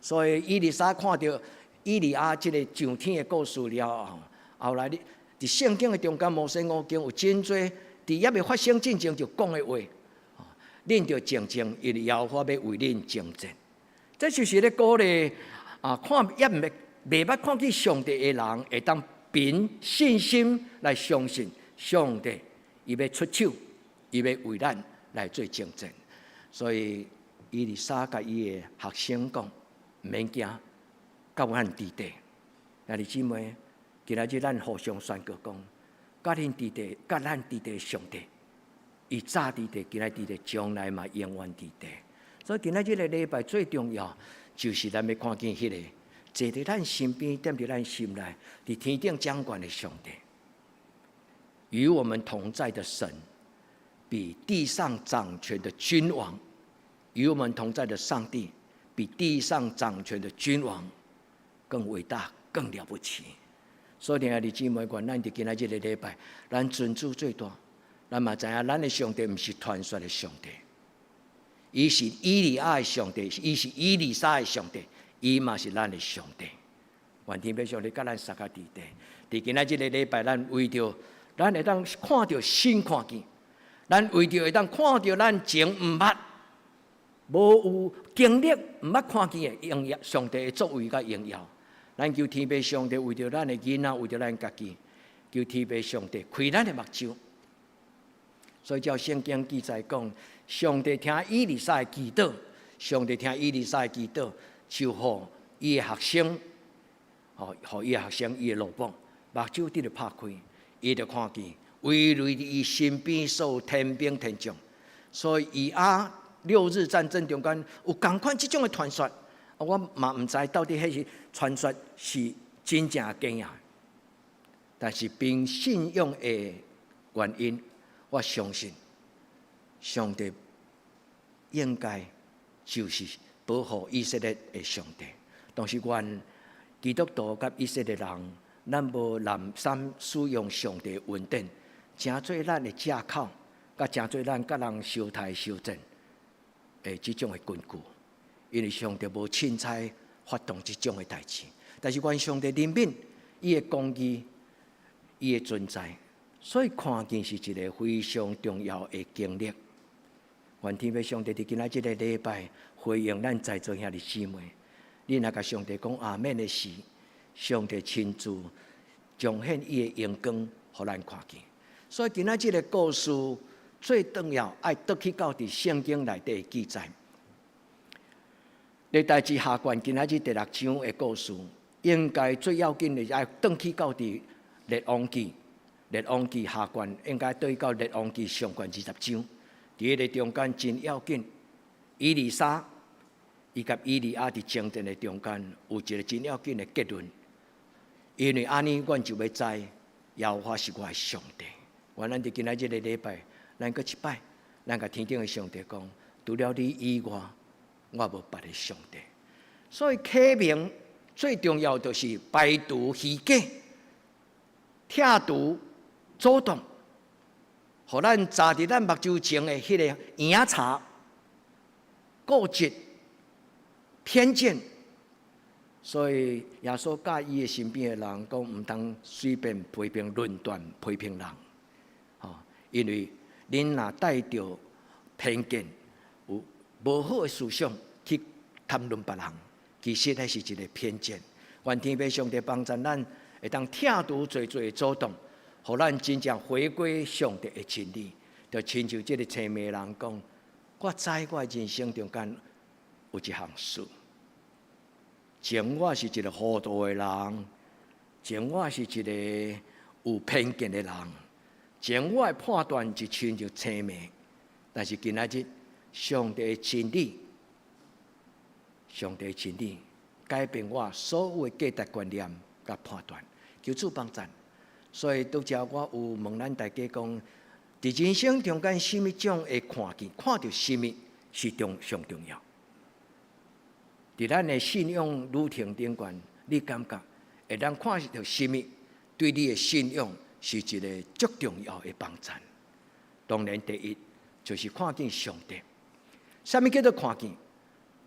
所以以利沙看著以利亞這个上天的故事了後，後來你佇聖經的中間，摩西五經有真濟佇猶未發生進前就講的話，恁著靜靜，因為耶和華欲為恁征戰。這就是咧鼓勵啊，看猶未未捌看見上帝的人，會當憑信心來相信上帝，伊欲出手，伊欲為咱來做征戰。所以以利沙共伊的學生講，毋免驚，佮阮佇地。兄弟姊妹，今仔日咱互相宣告講，佮恁佇地，佮咱佇地上帝，伊早佇地，今仔佇地，將來嘛永遠佇地。所以今仔日个禮拜最重要，就是咱欲看見彼個坐佇咱身邊、踮佇咱心內、佇天頂掌權的上帝，與我們同在的神，比地上掌權的君王，與我們同在的上帝，比地上掌權的君王更偉大、更了不起。所以，兄弟姊妹，願咱佇今仔日个禮拜，咱尊主做大，咱嘛知影咱的上帝毋是傳說的上帝。伊是以利亞的上帝，伊是以利沙的上帝，伊嘛是咱的上帝。願天父上帝佮咱相佮佇地。佇今仔這個禮拜，咱為著咱會當看著新看見，咱為著會當看著咱前毋捌、無有經歷、毋捌看見的榮耀，上帝的作為佮榮耀。咱求天父上帝為著咱的囡仔，為著咱家己，求天父上帝開咱的目睭。所以照聖經記載講，上帝聽以利沙的祈禱，上帝聽以利沙的祈禱，就予伊的學生，予伊的學生，伊的奴僕，目睭得著拍開，伊就看見圍圍佇伊身邊所有天兵天將。所以以阿六日戰爭中間有仝款這種的傳說，我嘛毋知到底彼是傳說是真正假的，但是憑信仰的原因，我相信上帝應該就是保護以色列的上帝。同時，願基督徒佮以色列人，咱無濫濫使用上帝恩典，成做咱的藉口，佮成做咱佮人相刣相爭的這種的根據。因為上帝無凊彩發動這種的代誌，但是願上帝憐憫伊的公義，伊的存在。所以看見是一個非常重要的經歷。願天父上帝佇今仔這個禮拜回應咱在座兄弟姊妹，你若共上帝講阿們的時，上帝親自彰顯伊的榮光，予咱看見。所以今仔這個故事最重要，愛倒去到佇聖經內底的記載。歷代志下卷今仔日第六章的故事，應該最要緊的是愛轉去到佇列王紀。列王紀下卷應該對到列王紀上卷20章，佇彼个中間真要緊。以利沙伊佮以利亞佇爭戰的中間有一個真要緊的結論，因為按呢，阮就欲知耶和華是我的上帝。願咱佇今仔這个禮拜，咱閣一擺，咱共天頂的上帝講，除了你以外，我無別的上帝。所以啟明最重要就是排除虛假，拆除阻擋，予咱齜佇咱目睭前的彼个影仔、固執、偏見。所以耶穌教伊的身邊的人講，毋通隨便批評、論斷、批評人，吼，因為恁若帶著偏見、有無好的思想去談論別人，其實彼是一個偏見。願天父上帝幫助咱，會當拆除濟濟的阻擋，予咱真正回歸上帝的真理。就親像這个青盲人講，我知我的人生中間有一項事。前我是一個糊塗的人，前我是一個有偏見的人，前我的判斷就親像青盲，但是今仔日上帝的真理，上帝的真理改變我所有的價值觀念佮判斷，求主幫贊。所以拄才我有問咱大家講，佇佇人生中間，啥物種的看見，看著啥物是重上重要。佇咱的信仰旅程頂懸，你感覺會當看著啥物，對你的信仰是一个足重要的幫贊。當然，第一就是看見上帝。啥物叫做看見？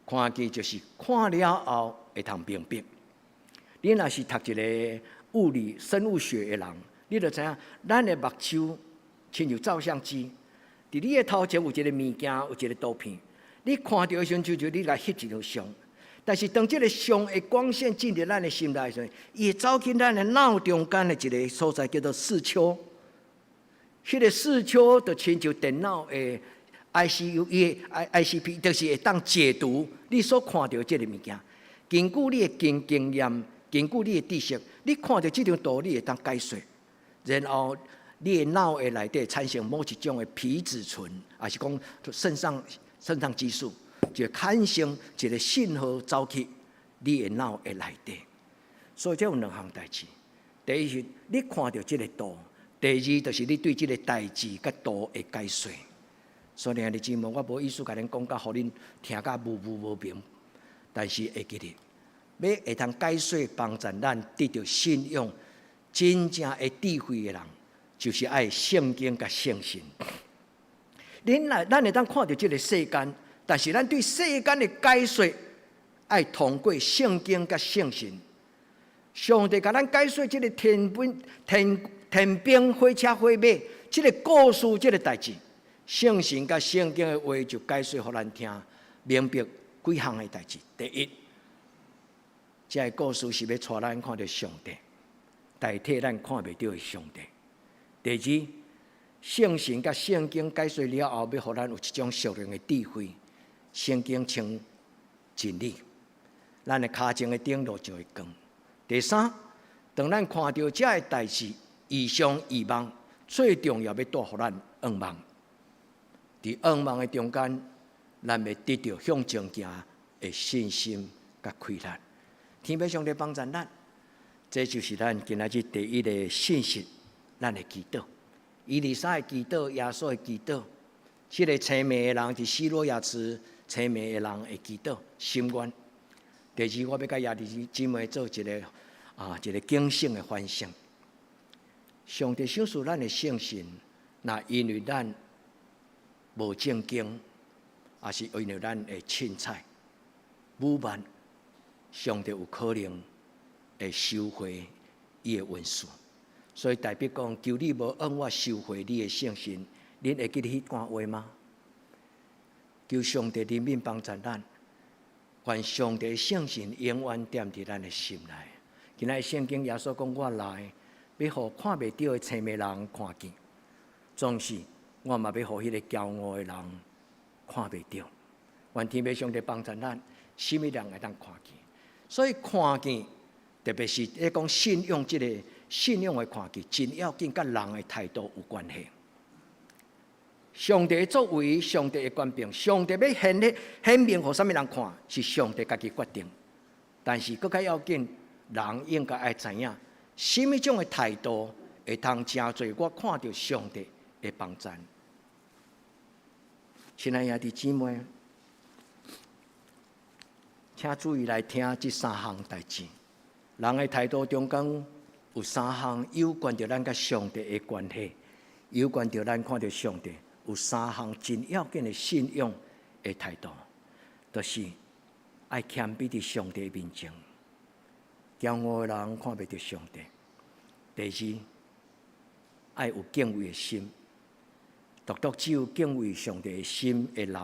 看見就是看了後會通明白。你若是讀一个物理生物學的人，你就知影，咱的目睭親像照相機，佇你的頭前有一个物件，有一个圖片，你看著的時陣，就你來翕一張相。但是當這个相的光線進入咱的心內時，伊會走進咱的腦中間的一个所在，叫做視丘。彼个視丘就親像電腦的 ICU，伊的 ICP，就是會當解讀你所看著這个物件。根據你的經驗，根據你的知識，你看著這張圖，你會當解說。然後你的腦的內底產生某一種的皮質醇，抑是講腎上激素，就產生一個信號走去你的腦的內底。所以這有兩項代誌。第一是你看著這个圖，第二就是你對這个代誌佮圖的解說。所以兄弟姊妹，我無意思共恁講甲，予恁聽甲模糊無明。但是會記得，欲會通解說幫助咱得著信仰真正的智慧的人，就是愛聖經佮聖神。恁來，咱會當看著這个世間，但是咱對世間的解說，愛通過聖經佮聖神。上帝共咱解說這个天兵火車火馬，這个故事，這个代誌，聖神佮聖經的話就解說予咱聽，明白幾項的代誌。第一，這个故事是欲帶咱看著上帝，代替咱看袂著的上帝。第二，聖神佮聖經解說了後，欲予咱有一種屬靈的智慧。聖經稱真理，咱的跤前的燈路就會光。第三，當咱看著這个代誌，異象異夢，最重要欲帶予咱向望。佇向望的中間，咱欲得著向前行的信心佮氣力。天父上帝幫助咱，這就是咱今仔日第一个信息，咱的祈禱。以利沙的祈禱，耶穌的祈禱，這个青盲的人佇西羅亞池青盲的人的祈禱心願。第二，我欲共兄弟姊妹做一个警醒的反省。上帝賞賜咱的聖神，若因為咱無正經，抑是因為咱的凊彩、武慢，上帝有可能會收回伊的恩賜。所以大衛講：求你無向我收回你的聖神，恁會記得彼段話嗎？求上帝憐憫幫助咱，願上帝聖神永遠踮佇咱的心內。今仔日聖經耶穌講：我來，欲予看袂著的青盲人看見，總是我嘛欲予彼个驕傲的人看袂著。願天父上帝幫助咱，啥物人會當看見？所以看見，特別是咧講信仰這个信仰的看見，真要緊，佮人的態度有關係。上帝的作為，上帝的權柄，上帝欲顯咧顯明予啥物人看，是上帝家己決定。但是閣較要緊，人應該愛知影，啥物種的態度會通成做我看著上帝的幫贊。親愛兄弟姊妹，請注意來聽這三項代誌。人的態度中間有三項有關著咱佮上帝的關係，有關著咱看著上帝，有三項真要緊的信仰的態度，就是愛謙卑佇上帝面前。驕傲的人看袂著上帝。第二，愛有敬畏的心，獨獨只有敬畏上帝的心的人，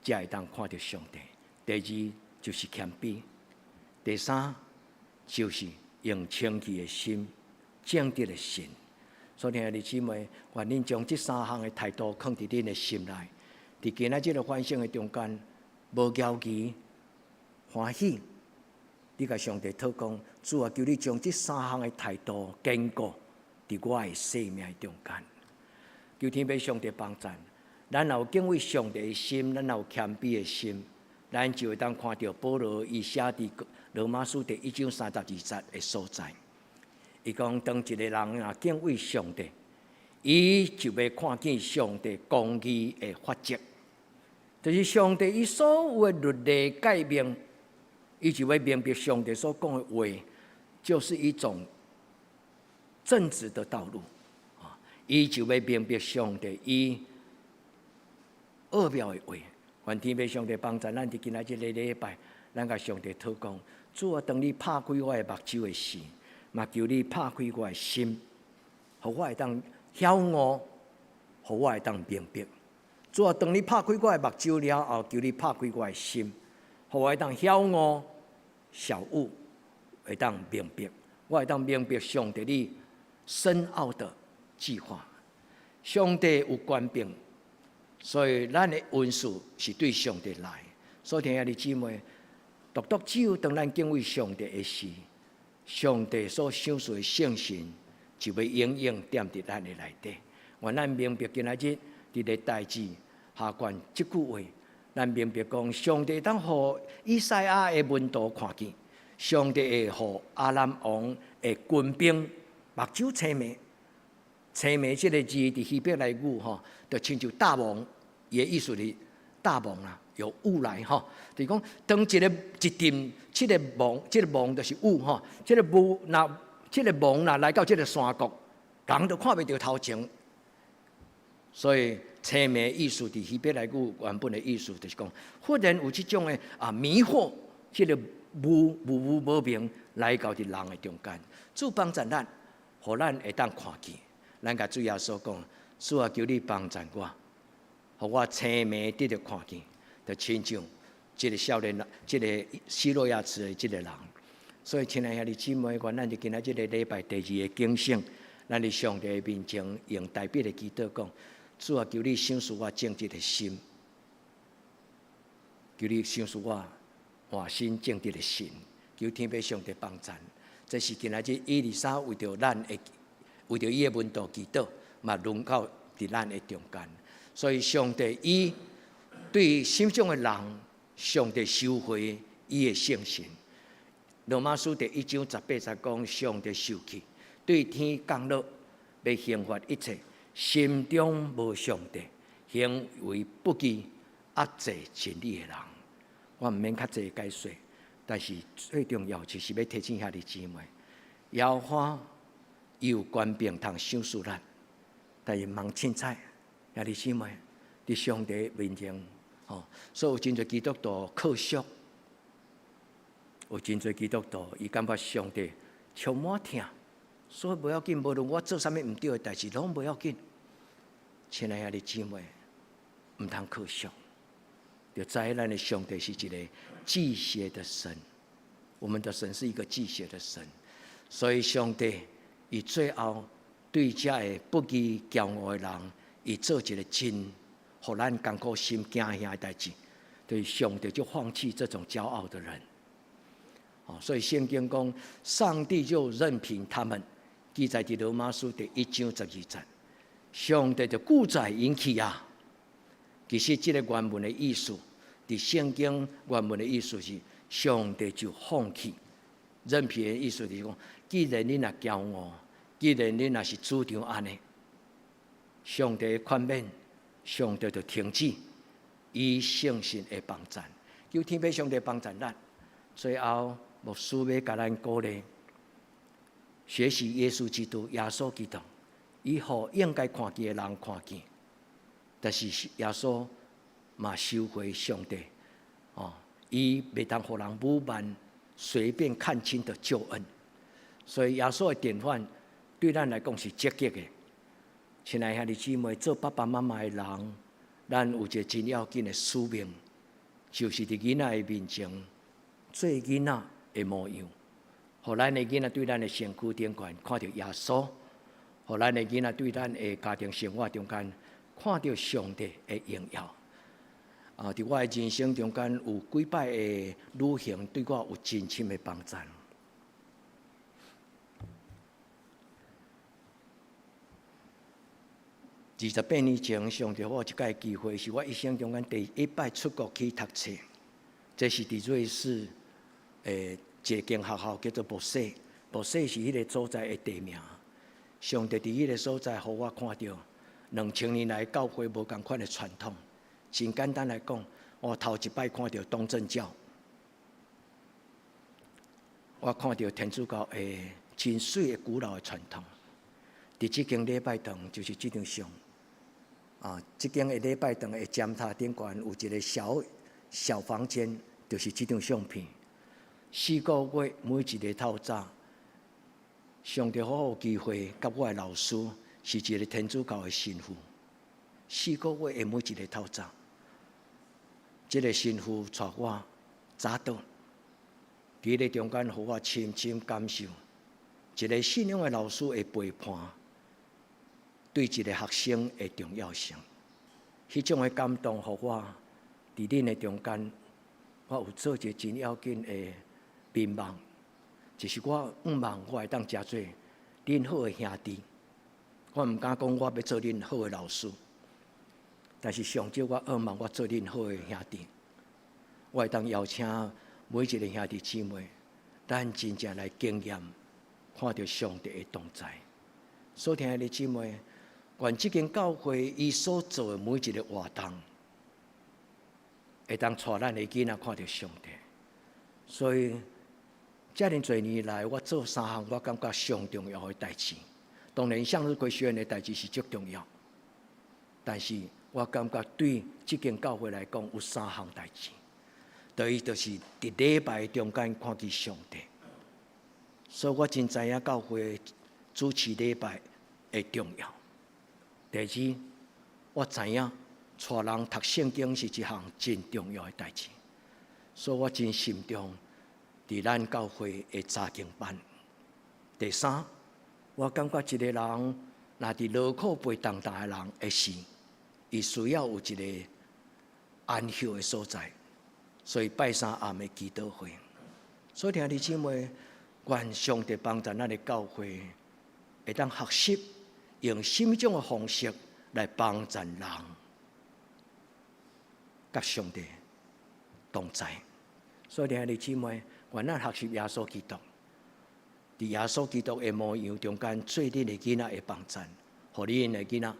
才會當看著上帝。第二就是謙卑，第三就是用清氣的心、正直的心。所以，兄弟姊妹，願恁將這三項的態度囥佇恁的心內，佇今仔這个反省的中間，無猶豫，歡喜。你共上帝禱告，主啊，求你將這三項的態度堅固佇我的生命中間。求天父上帝幫贊，咱若有敬畏上帝的心，咱若有謙卑的心，咱就會當看著保羅伊寫佇羅馬書第一章32節的所在。伊講，當一个人若敬畏上帝，伊就欲看見上帝公義的法則，就是上帝伊所有的律例誡命，伊就欲明白上帝所講的話，就是一種正直的道路。啊，伊就欲明白上帝伊奧妙的話。願天父上帝幫助咱佇今仔這个禮拜，咱共上帝禱告，主啊，當你拍開我的目睭的時，嘛求你拍開我的心，予我會當曉悟，予我會當明白。主啊，當你拍開我的目睭了後，求你拍開我的心，予我會當曉悟、曉悟，會當明白，我會當明白上帝你深奧的計劃。上帝有權柄，所以咱的恩賜是對上帝來。所以，兄弟姊妹，獨獨只有當咱敬畏上帝的時，上帝所賞賜的聖神就欲永遠踮佇咱的內底。願咱明白今仔日佇咧代誌下卷這句話，咱明白講，上帝當予以賽亞的門徒看見，上帝會予亞蘭王的軍兵目睭青盲。青盲這个字佇希伯來語吼，就親像大霧，伊的意思是大霧啦，有霧來吼。就是講，當一个一陣這个霧，這个霧就是霧吼，這个霧若這个霧若來到這个山谷，人就看袂著頭前。所以青盲意思佇希伯來語原本的意思就是講，忽然有這種的啊迷惑，這个霧霧霧無明來到佇人的中間，主幫助咱，予咱會當看見。咱共主耶穌講，主啊，求你幫助我，予我青盲得著看見，就親像這个少年，這个西羅亞池的這个人。所以，親愛兄弟姊妹，願咱佇今仔這个禮拜第二个警醒，咱佇上帝的面前用大衛的祈禱講：主啊，求你賞賜我正直的心，求你賞賜我換新正直的心，求天父上帝幫助。這是今仔日以利沙為著咱的。為著伊的門徒祈禱，嘛輪到佇咱的中間。所以上帝伊對心中的人，上帝收回伊的聖神。羅馬書第一章十八節講，上帝受氣，對天降落，欲刑罰一切心中無上帝、行為不義、壓制真理的人。我毋免較濟解說，但是最重要就是欲提醒兄弟姊妹，耶和華有權柄通賞賜咱，但是毋通凊彩，兄弟姊妹，佇上帝面前，吼，所以有真濟基督徒可惜，有真濟基督徒伊感覺上帝充滿疼，所以無要緊，無論我做啥物毋對的代誌，攏無要緊。親愛兄弟姊妹，毋通可惜，就知咱的上帝是一个忌邪的神，我們的神是一個忌邪的神，所以上帝。伊最後對這个不義驕傲的人，伊做一个真，予咱艱苦心驚嚇的代誌，對上帝就放棄這種驕傲的人。哦，所以聖經講，上帝就任憑他們，記載佇羅馬書第一章十二節，上帝就顧載𪜶去啊。其實這个原文的意思，佇聖經原文的意思是，上帝就放棄。任憑的意思就是講，既然你若驕傲，既然你若是主張按呢，上帝寬免，上帝就停止伊聖神的幫贊，求天父上帝幫贊咱。最後，牧師欲共咱鼓勵，學習耶穌基督，耶穌基督，伊予應該看見的人看見，但是耶穌嘛收回上帝，哦，伊袂當予人武慢隨便看清的救恩，所以耶穌的典範對咱來講是積極的。親愛兄弟姊妹，做爸爸媽媽的人，咱有一個真要緊的使命，就是佇囡仔的面前做囡仔的模樣，予咱的囡仔對咱的身軀頂懸看著耶穌，予咱的囡仔對咱的家庭生活中間看著上帝的榮耀。啊，佇我的人生中間有幾擺的旅行對我有真深的幫助。28年前，上帝予我一擺機會，是我一生中間第一擺出國去讀冊。這是佇瑞士的一間學校，叫做博士。博士是彼个所在的地名。上帝佇彼个所在，予我看著2000年來教會無仝款的傳統。真簡單來講，我頭一擺看著東正教，我看著天主教的真媠的古老的傳統。佇這間禮拜堂就是這張相。啊，這間的禮拜堂的尖塔頂懸有一個小小房間，就是這張相片。4個月每一个透早，上帝予我有機會，佮我的老師是一个天主教的神父。四個月的每一个透早，這个神父帶我早禱，佇彼个中間，予我深深感受一个信仰的老師的陪伴，對一个學生的重要性。彼種的感動，予我佇恁的中間，我有做一个真要緊的願望，就是我向望我會當成做恁好的兄弟。我毋敢講我欲做恁好的老師，但是上少我向望我做恁好的兄弟。我會當邀請每一个兄弟姊妹，咱真正來經驗，看著上帝的同在。所聽的姊妹，願這間教會伊所做的每一个活動，會當帶咱的囡仔看著上帝。所以，遮爾濟年來，我做三項我感覺上重要的代誌。當然，向日葵學院的代誌是足重要，但是我感覺對這間教會來講，有三項代誌。第一，就是佇禮拜中間看見上帝。所以我真知影教會主持禮拜的重要。第二，我知影帶人讀聖經是一項真重要的代誌，所以我真慎重佇咱教會的查經班。第三，我感覺一个人若佇勞苦背重擔的人的時，伊需要有一个安歇的所在，所以拜三暗的祈禱會。所以兄弟姊妹，願上帝幫助咱的教會，會當學習用啥物種的方式來幫助人，佮上帝同在。所以兄弟姊妹，願咱學習耶穌基督，佇耶穌基督的模樣中間，做恁的囡仔的幫贊，予恁的囡仔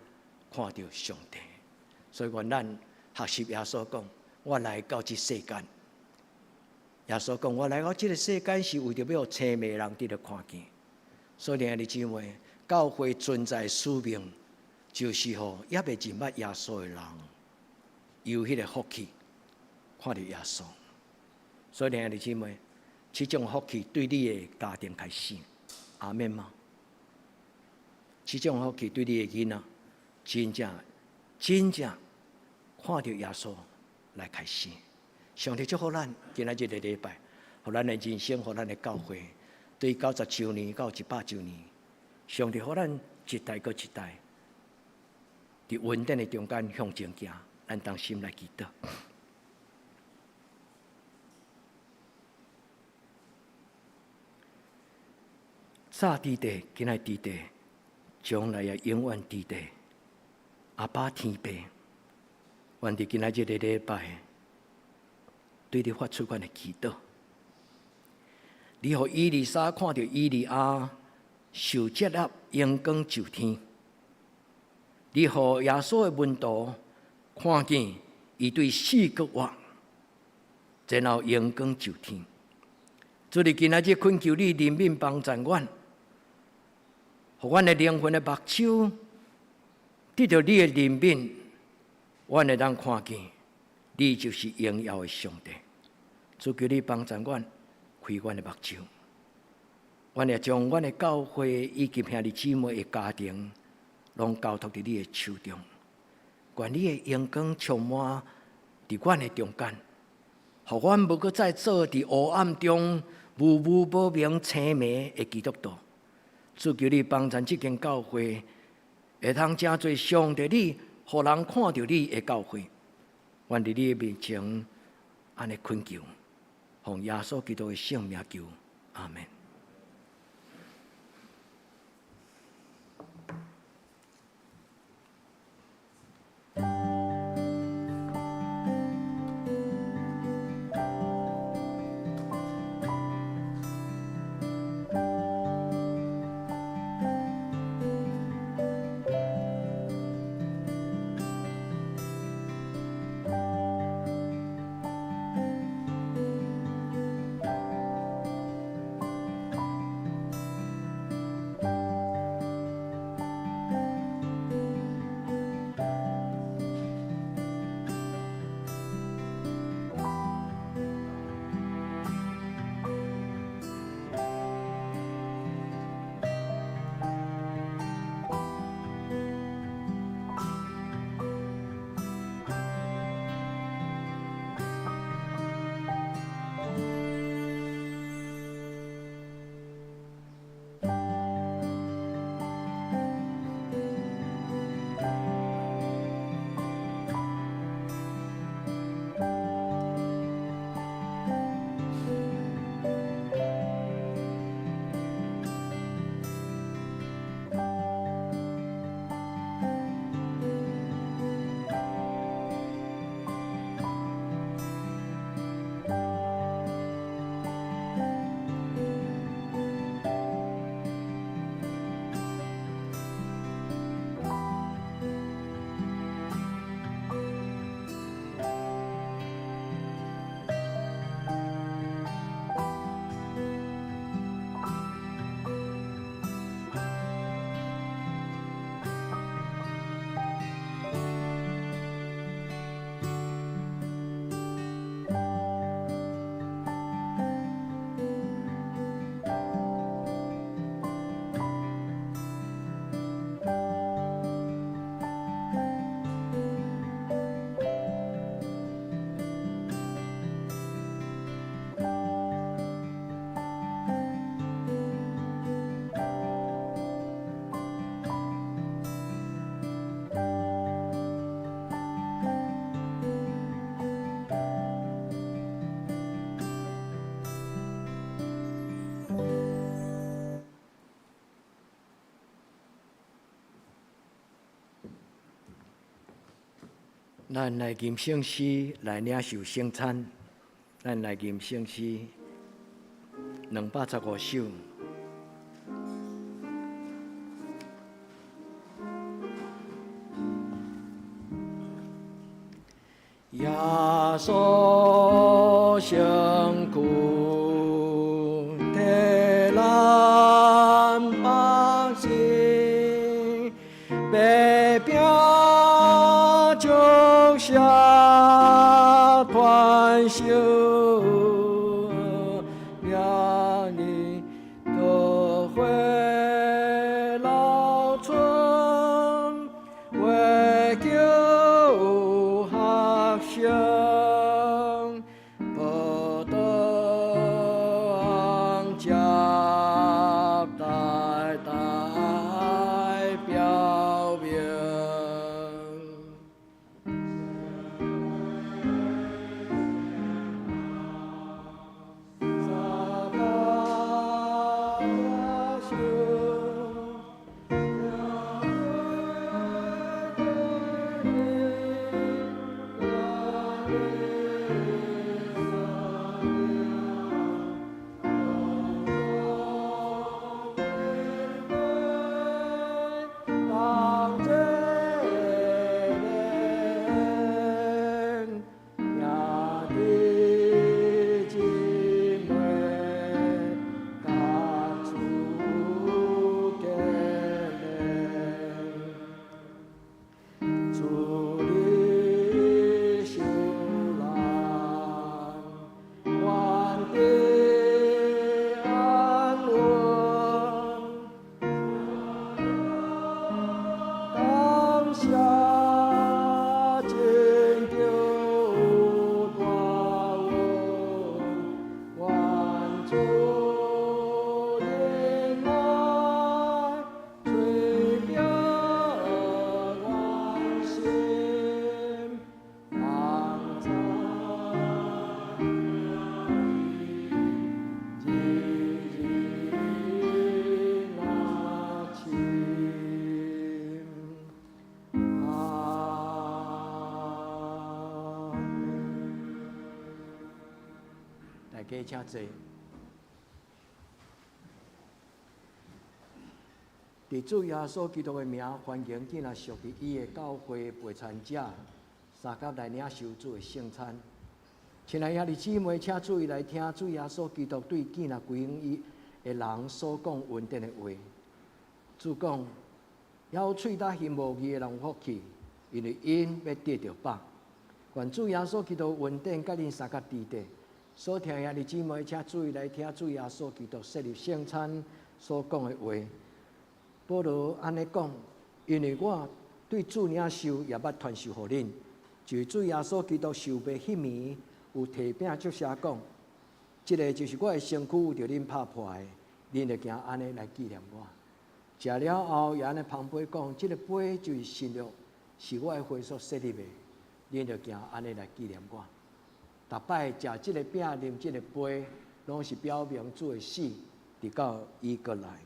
看著上帝。所以願咱學習耶穌講：我來到這世間。耶穌講：我來到這个世間是為著欲予青盲人得著看見。所以兄弟姊妹，教會存在使命，就是予猶未認捌耶穌的人有彼个福氣，看著耶穌。所以兄弟姊妹，這種福氣對你的家庭開始，阿們嗎？這種福氣對你的囡仔，真正真正看著耶穌來開始。上帝祝福咱，今仔日个禮拜，予咱的人生，予咱的教會，對90週年到100週年，上帝予咱一代閣一代，佇恩典的中間向前行，咱同心來祈禱。早佇地，今仔佇地，將來也永遠佇地。阿爸天父，願佇今仔日个禮拜，對你發出阮的祈禱。你予以利沙看著以利亞受接納榮光上天，你予耶穌的門徒看見伊對4個月，然後榮光上天。主你今仔日懇求你憐憫幫助阮，予阮的靈魂的目睭得著你的憐憫，阮會當看見你就是榮耀的上帝。主求你幫助阮開阮的目睭，阮也將阮的教會以及兄弟姊妹的家庭，攏交託佇你的手中。願你的榮光充滿佇阮的中間，予阮無閣再做佇黑暗中無無無明青盲的基督徒。主求你幫助這間教會，會通成做上帝你，予人看著你的教會。願佇你的面前按呢懇求，奉耶穌基督的聖名求，阿們。咱來吟聖詩來領受聖餐，咱來吟聖詩215首。耶穌身軀替咱百姓，白餅祝謝傳授，命你得血流出，為救學生，葡萄汁大大表明。三甲領受，當這人，兄弟姊妹，各處結連，主你受難，願得安穩。感謝拯救大恩，願主恩愛吹表阮心，同在日日那親。阿們。大家請坐。佇主耶穌基督的名，歡迎囝仔屬佇伊的教會陪餐者，相佮來領受主的聖餐。親愛兄弟姊妹，請注意來聽主耶穌基督對囝仔歸向伊的人所講恩典的話。主講：枵喙焦行無義的人有福氣，因為𪜶欲得著飽。願主耶穌基督恩典佮恁相佮佇底。所聽兄弟姊妹，請注意來聽主耶穌基督設立聖餐所講的話。保羅按呢講，因為我對主領受，也捌傳授予恁，就是主耶穌基督受賣彼暝，有提餅祝謝講：這个就是我的身軀，為著恁拍破的，恁著行按呢來紀念我。食了後，也按呢捧杯講：這个杯就是新約，是我的血所設立的，恁著行按呢來紀念我。逐擺食這个餅、啉這個杯，攏是表明主的死，直到伊閣來。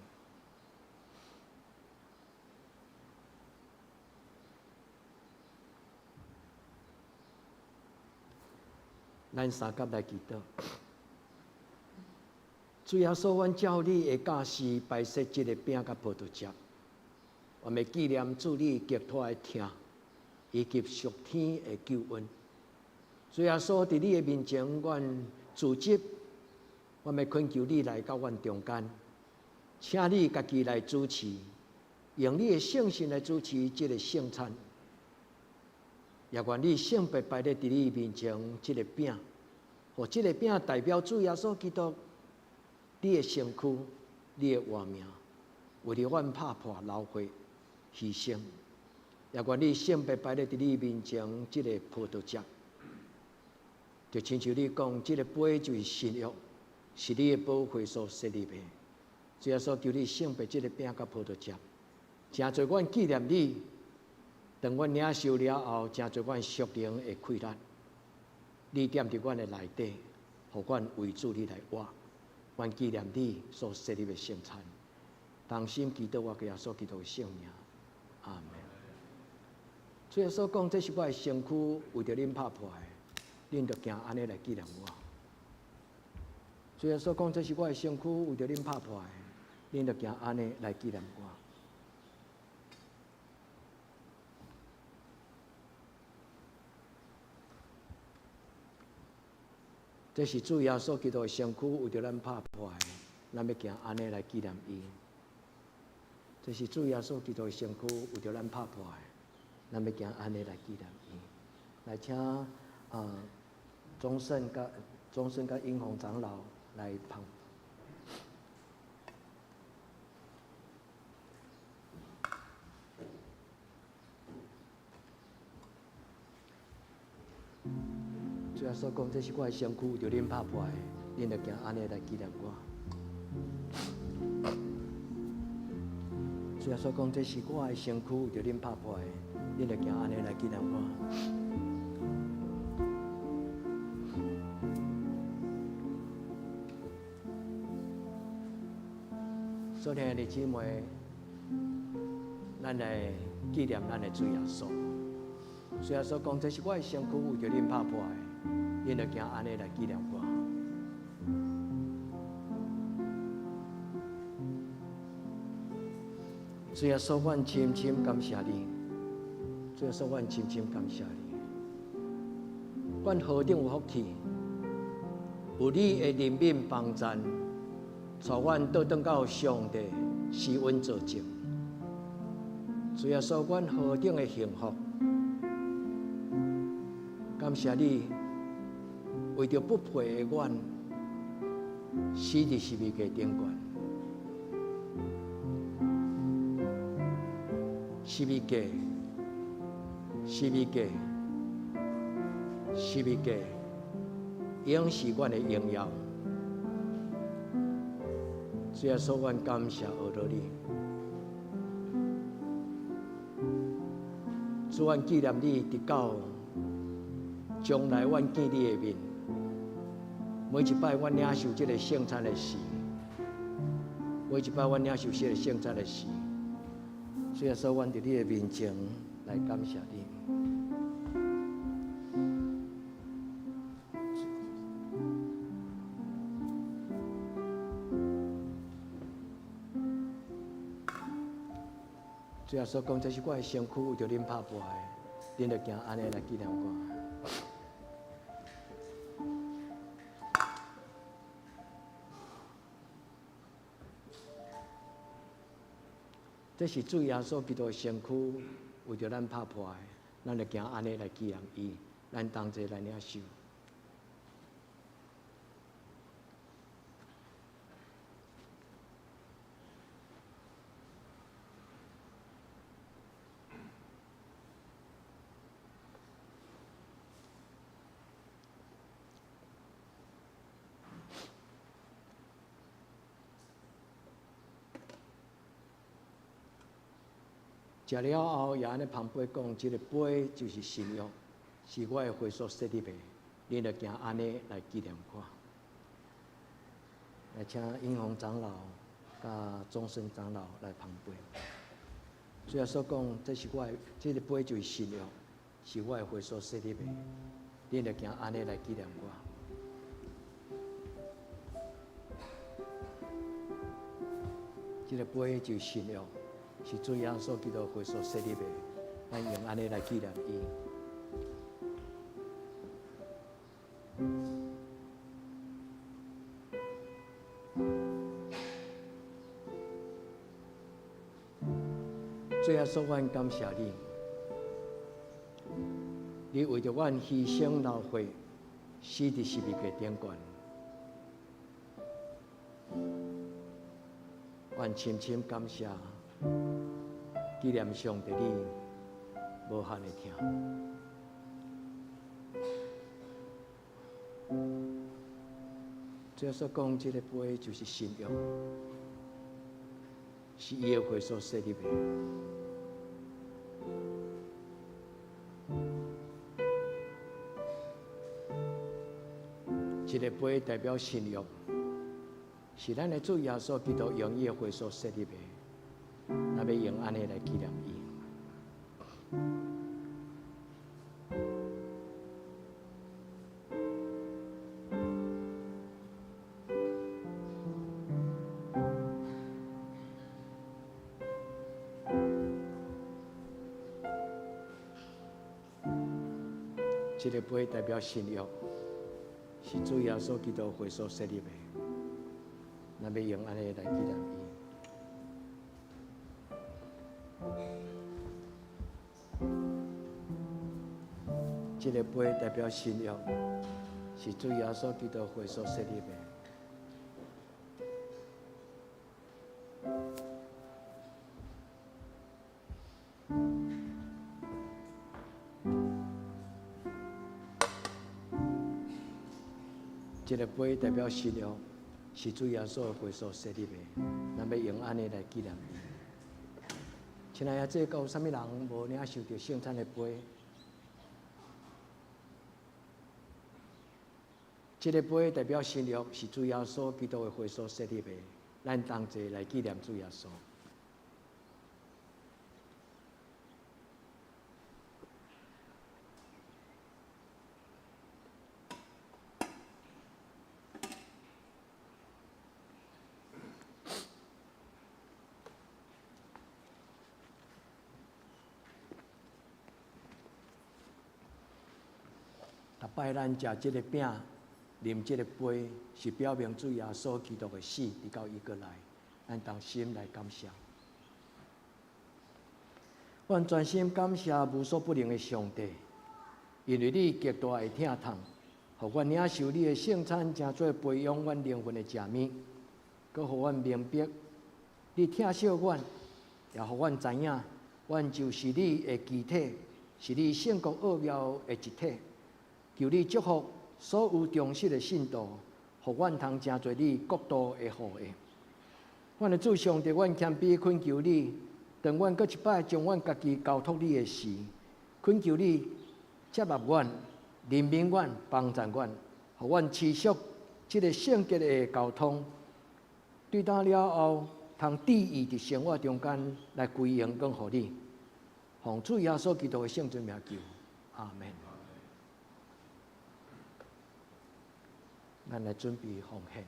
咱相佮來祈禱。主耶穌，阮照你的教示擺設這个餅佮葡萄汁，我們紀念主你極大的疼，以及屬天的救恩。主耶穌，佇你的面前，阮自責，我們懇求你來到阮中間，請你家己來主持，用你的聖神來主持這個聖餐。也願你聖別擺佇你面前這个餅，予這个餅代表主耶穌基督，你的身軀，你的活命，為著阮拍破流血犧牲。也願你聖別擺佇你面前這个葡萄汁，就親像你講，這个杯就是新約，是你的寶血所設立的。主耶穌求你聖別這个餅佮葡萄汁，成做阮紀念你。當阮領受了後，成做阮屬靈的氣力。你踮佇阮的內底，予阮為主你來活。阮紀念你所設立的聖餐，同心祈禱我耶穌基督的聖名，阿門。主耶穌講，這是我的身軀，為著恁拍破的，恁著行按呢來紀念我。主耶穌講，這是我的身軀，為著恁拍破的，恁著行按呢來紀念我。這是主耶穌基督的身軀，為著咱拍破的，咱欲行按呢來紀念伊。這是主耶穌基督的身軀，為著咱拍破的，咱欲行按呢來紀念伊。來請啊，鍾勝佮英宏長老來捧。主耶穌講，這是我的身軀，為著恁拍破的，恁著行按呢來紀念我。主耶穌講，這是我的身軀，為著恁拍破的，恁著行按呢來紀念我。所以兄弟姊妹，咱來紀念咱的主耶穌。主耶穌講，這是我的身軀，為著恁拍破的，恁著行按呢來紀念我。主耶穌，阮深深感謝你。主耶穌，阮深深感謝你。阮何等有福氣，有你的憐憫幫贊，帶阮倒轉到上帝施恩座前。主耶穌，阮何等的幸福！感謝你，為著不配的阮，死佇十字架頂懸。十字架，十字架，十字架，永是阮的榮耀。主耶穌，阮感謝阿羅你。主，阮紀念你，直到將來阮見你的面。每一擺阮領受這个聖餐的時，每一擺阮領受這个聖餐的時，主耶穌，阮佇你的面前來感謝你。主耶穌講，這是我的身軀，為著恁拍破的，恁著行按呢來紀念我。這是主耶穌基督的身軀，為著咱拍破的，咱著行按呢來紀念伊，咱同齊來領受。食了後，也按呢捧杯講，這个杯就是新約，是我的血所設立的，恁著行按呢來紀念我。來請英宏長老佮終身長老來捧杯。主耶穌講，這是我的，這个杯就是新約，是我的血所設立的，恁著行按呢來紀念我。這个杯就是新約，是主耶穌基督血所設立的，咱用按呢來紀念伊。主耶穌，阮感謝你，你為著阮犧牲流血，死佇十字架頂懸。阮深深感謝，紀念上帝你無限的疼。主耶穌講，這个杯就是新約，是伊的血所設立的。這个杯代表新約，是咱的主耶穌基督用伊的血所設立的，咱欲用按呢來紀念伊。這个杯代表新約，是主耶穌基督血所設立的。咱欲用按呢來紀念伊。這个杯代表新約，是主耶穌基督血所設立的。這个杯代表新約，是主耶穌的血所設立的。咱欲用按呢來紀念伊。親愛的，這閣有啥物人無領受著聖餐的杯？這个杯代表新約，是主耶穌基督的血所設立的。咱同齊來紀念主耶穌。逐擺咱食這个餅、啉這个杯，是表明主耶穌基督的死，直到伊閣來，咱同心來感謝。阮全心感謝無所不能的上帝，因為你極大的疼痛，予阮領受你的聖餐，成做培養阮靈魂的食物，閣予阮明白你疼惜阮，也予阮知影，阮就是你的肢體，是你聖國奧妙的一體。求你祝福所有忠實的信徒，予阮通成做你國度的後裔。阮的主上帝，阮謙卑懇求你，當阮閣一擺將阮家己交託你的時，懇求你接納阮、憐憫阮、幫助阮，予阮持續這个聖潔的交通。對今了後，通致意佇生活中間來歸榮光予你。奉主耶穌基督的聖尊名求，阿門。咱來準備奉獻。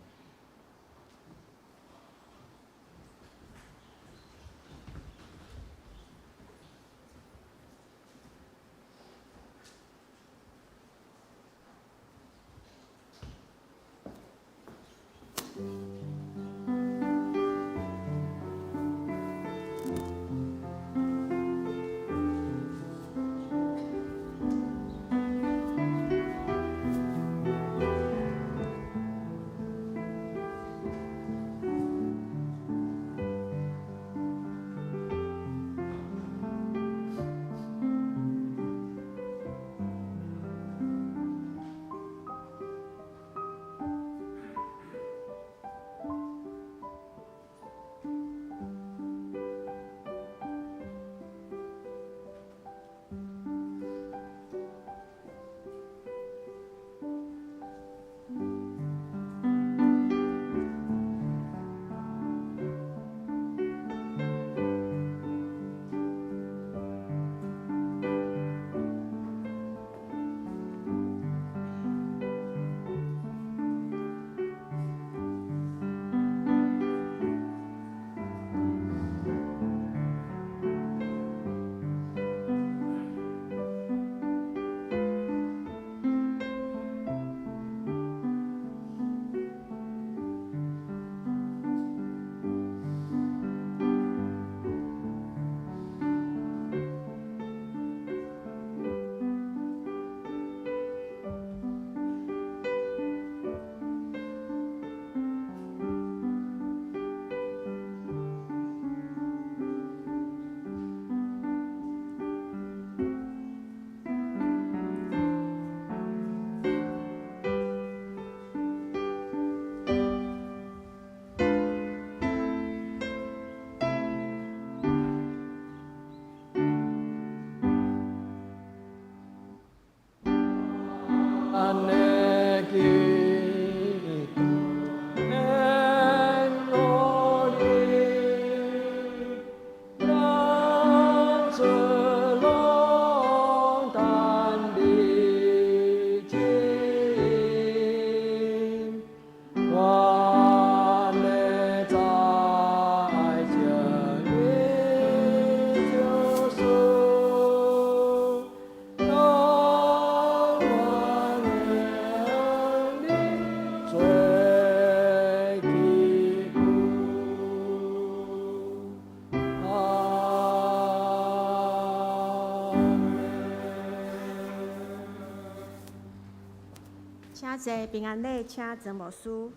請坐，平安禮，請曾牧師。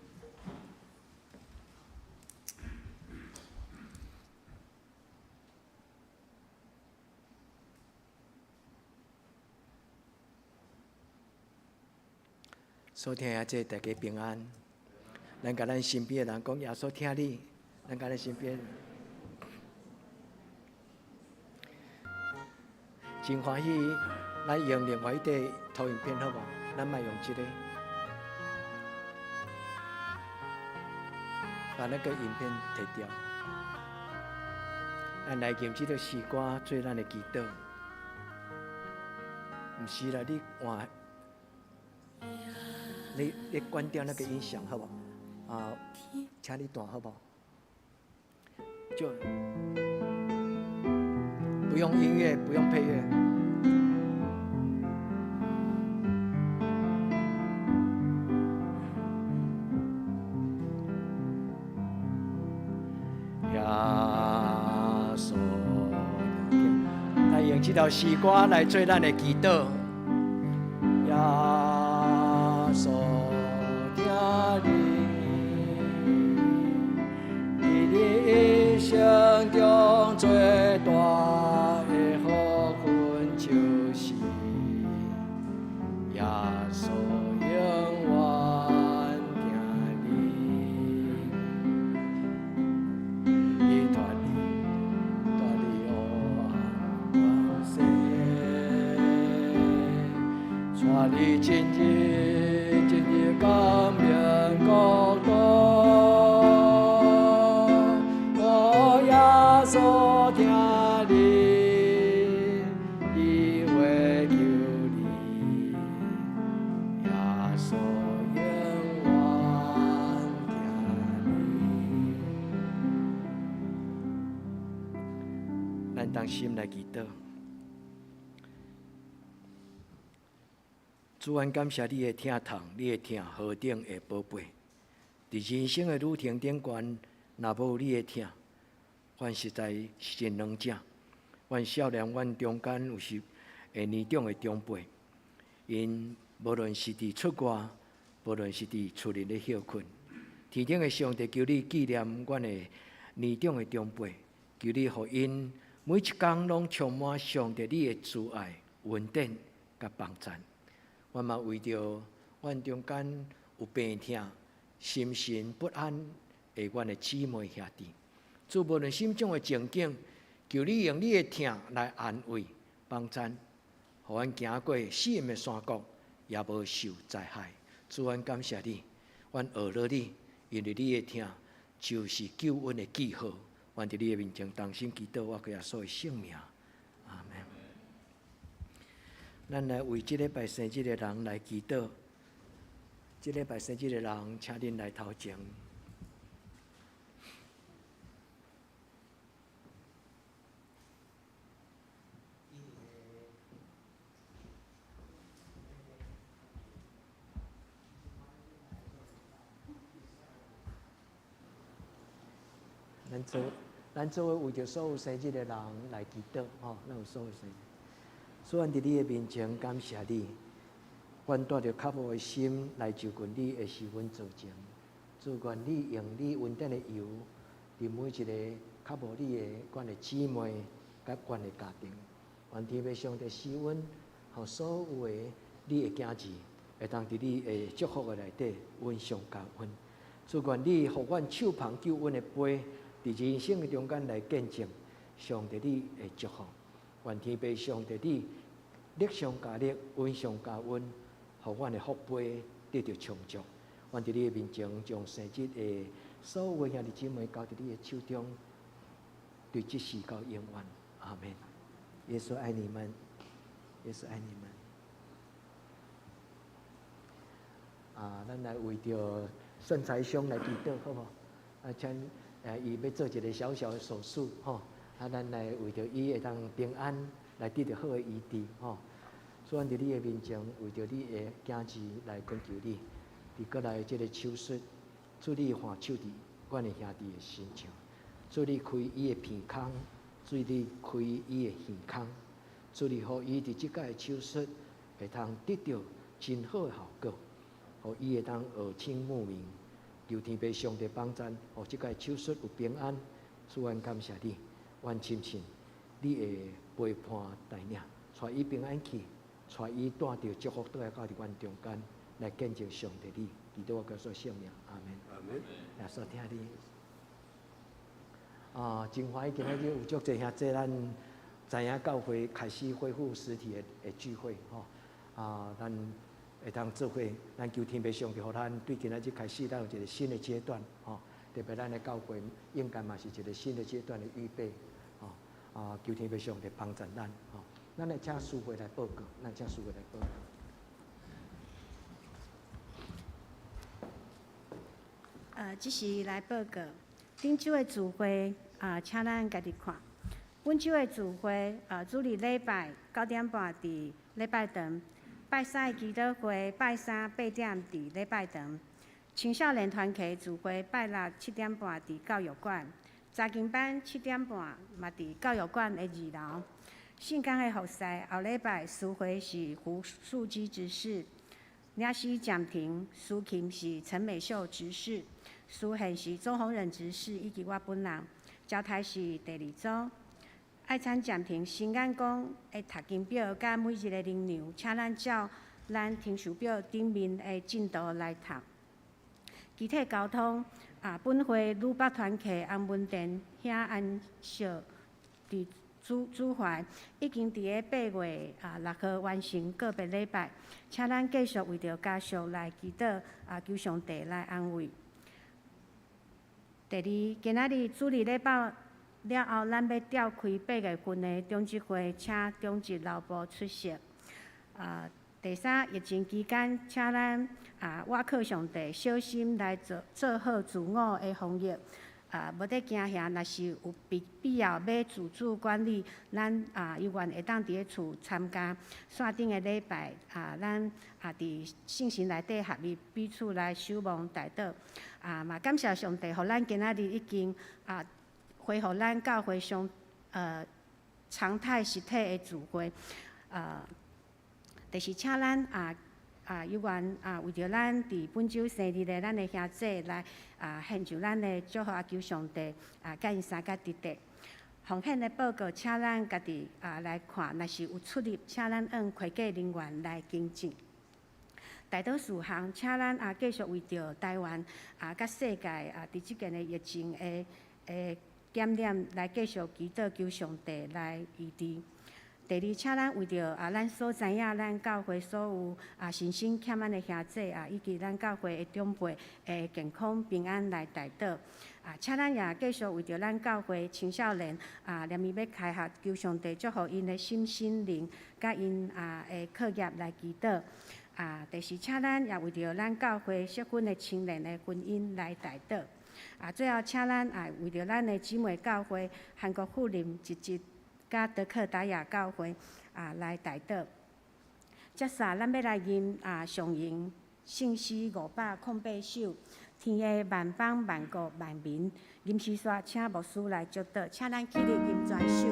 所聽的這大家平安。咱共咱身邊的人講，耶穌疼你。咱共咱身邊，真歡喜。咱用另外一塊投影片好無？咱莫用這个，把那个影片提掉。咱來用這个詩歌做咱的祈禱。毋是啦，你換。你關掉那個音響好無？啊，請你斷好無？就不用音樂，不用配樂。耶穌，來用這條詩歌來做咱的祈禱。耶穌疼你，佇你一生中最大的福分就是耶穌永遠疼你，伊帶你帶你黑暗關係，帶你進入進入光明國度。哦，耶穌疼你，伊會救你，耶穌永遠疼你。咱同心來祈禱。主，阮感謝你的疼痛，你的疼何等的寶貝。佇人生的旅程頂懸，若無你的疼，阮實在是真軟弱。阮少年，阮中間有時會年長的長輩，𪜶無論是佇出外，無論是佇厝裡咧歇睏，天頂的上帝，求你紀念阮的年長的長輩，求你予𪜶每一工攏充滿上帝你的慈愛、恩典佮幫贊。阮嘛為著阮中間有病痛、心神不安的阮的姊妹兄弟，主無論心中的情景，求你用你的疼來安慰、幫贊，予阮行過死蔭的山谷，也無受災害。主，阮感謝你，阮學了你，因為你的疼就是救恩的記號。阮佇你的面前同心祈禱，我耶穌的聖名，阿門。咱來為這禮拜生日的人來祈禱。這禮拜生日的人，請恁來頭前。咱做，咱做伙為著所有生日的人來祈禱，吼，咱有所有生日。主，阮佇你的面前感謝你，阮帶著渴慕的心來就近你的時阮座前。主，願你用你恩典的油，佇每一个渴慕你的阮的姊妹佮阮的家庭。願天父上帝賜阮，予所有的你的囝兒，會當佇你的祝福的內底，恩上加恩。主，願你予阮手捧救恩的杯，佇人生的中間來見證上帝你的祝福。願天父上帝你力上加力，恩上加恩，予阮的福杯得著充足。阮佇你的面前，將生日的所有兄弟姊妹交佇你的手中，對這時到永遠。阿門。耶穌愛你們，耶穌愛你們。啊，咱來為著孫財兄來祈禱，好無？啊，請伊欲做一个小小的手術，吼。啊，咱來為著伊會當平安來得著好的醫治，吼。主，阮佇你的面前，為著你的囝兒來懇求你，佇閣來這个手術，主你看守佇阮的兄弟的身上，主你開伊的鼻孔，主你開伊的耳孔，主你予伊佇這擺的手術會通得著真好的效果。予伊會當耳聰目明。求天父上帝幫贊，予這個手術有平安。主，阮感謝你，阮深信你會陪伴帶領，帶伊平安去，帶伊帶著祝福倒來到佇阮中間，來見證上帝你。祈禱我耶穌聖名，阿門。阿門。耶穌疼你。啊，真歡喜今仔日有足濟兄弟，咱知影教會開始恢復實體的聚會，吼。啊，咱會當做伙，咱求天父上帝，予咱對今仔日開始，咱有一個新的階段，吼。特別咱的教會應該嘛是一個新的階段的預備，吼。啊，求天父上帝幫助咱，吼。咱來請司會來報告，咱請司會來報告。這是來報告，頂週的聚會啊，請咱家己看。本週的聚會啊，主日禮拜9點半佇禮拜堂，拜三的祈禱會拜三8點佇禮拜堂，青少年團契聚會拜六7點半佇教育館，查經班7點半嘛佇教育館的二樓。聖工的服事後禮拜司會是胡樹基執事，領詩暫停，司琴是陳美秀執事，司獻是周宏仁執事以及我本人。交代是第二組。愛餐暫停，新眼光的讀經表佮每日的靈糧，請咱照咱停時表頂面的進度來讀。具體交通啊，本會女北團契安文田兄安少佇主主懷已經佇咧8月6號完成告別禮拜，請咱繼續為著家屬來祈禱啊，求上帝來安慰。第二，今仔日主日禮拜了後，咱欲召開8月份的長執會，請長執老部出席。啊，第三，疫情期間，請咱啊，倚靠上帝，小心來做做好自我的防疫。啊，無得驚嚇，若是有必要欲自主管理，咱啊猶原會當佇咧厝參加線頂的禮拜。啊，咱啊佇聖神內底合一，彼此來守望代禱。啊，嘛感謝上帝，予咱今仔日已經啊恢復咱教會上常態實體的聚會。就是請咱啊。啊，猶原啊，為著咱佇本週生日的咱的兄弟來啊，獻上咱的祝福啊，求上帝啊，佮𪜶相佮直直。奉獻的報告，請咱家己啊來看，若是有出入，請咱按會計人員來更正。代禱事項，請咱啊繼續為著台灣啊，佮世界啊，佇這件的疫情的感染來繼續祈禱，求上帝來醫治。第二，請咱為著啊，咱所知影，咱教會所有啊，身心欠安的兄弟啊，以及咱教會的長輩的健康平安來代禱。啊，請咱也繼續為著咱教會青少年啊，連伊欲開學，求上帝祝福𪜶的心身靈，佮𪜶啊的課業來祈禱。啊，第四，請咱也為著咱教會適婚的青年的婚姻來代禱。啊，最後請咱啊為著咱的姊妹教會韓國富林一節佮德克達雅教會啊來代禱。接下咱欲來吟啊上詠聖詩508首，天下萬邦萬國萬民，吟詩煞請牧師來祝禱，請咱起立吟全首。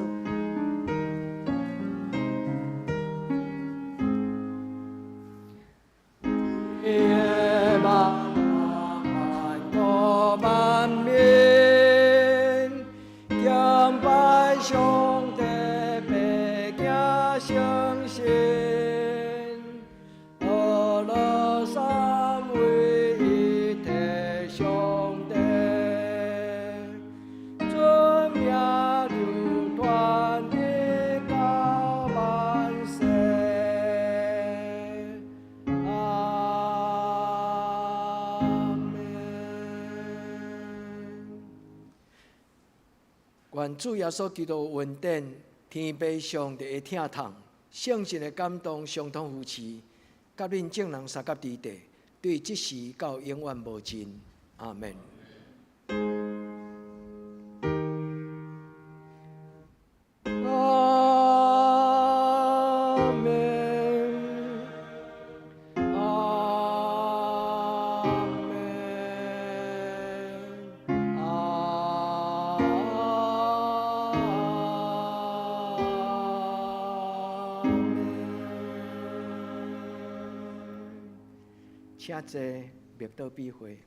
天下萬國萬民，敬拜上帝，白行聖神，阿樂三位一體上帝，尊名流傳直到萬世。阿們。願主耶穌基督恩典、天父上帝的疼痛、聖神的感動、相通扶持，佮恁眾人相佮佇地，對這時到永遠無盡。阿們。阿們，阿們，阿們。請坐，默禱比會。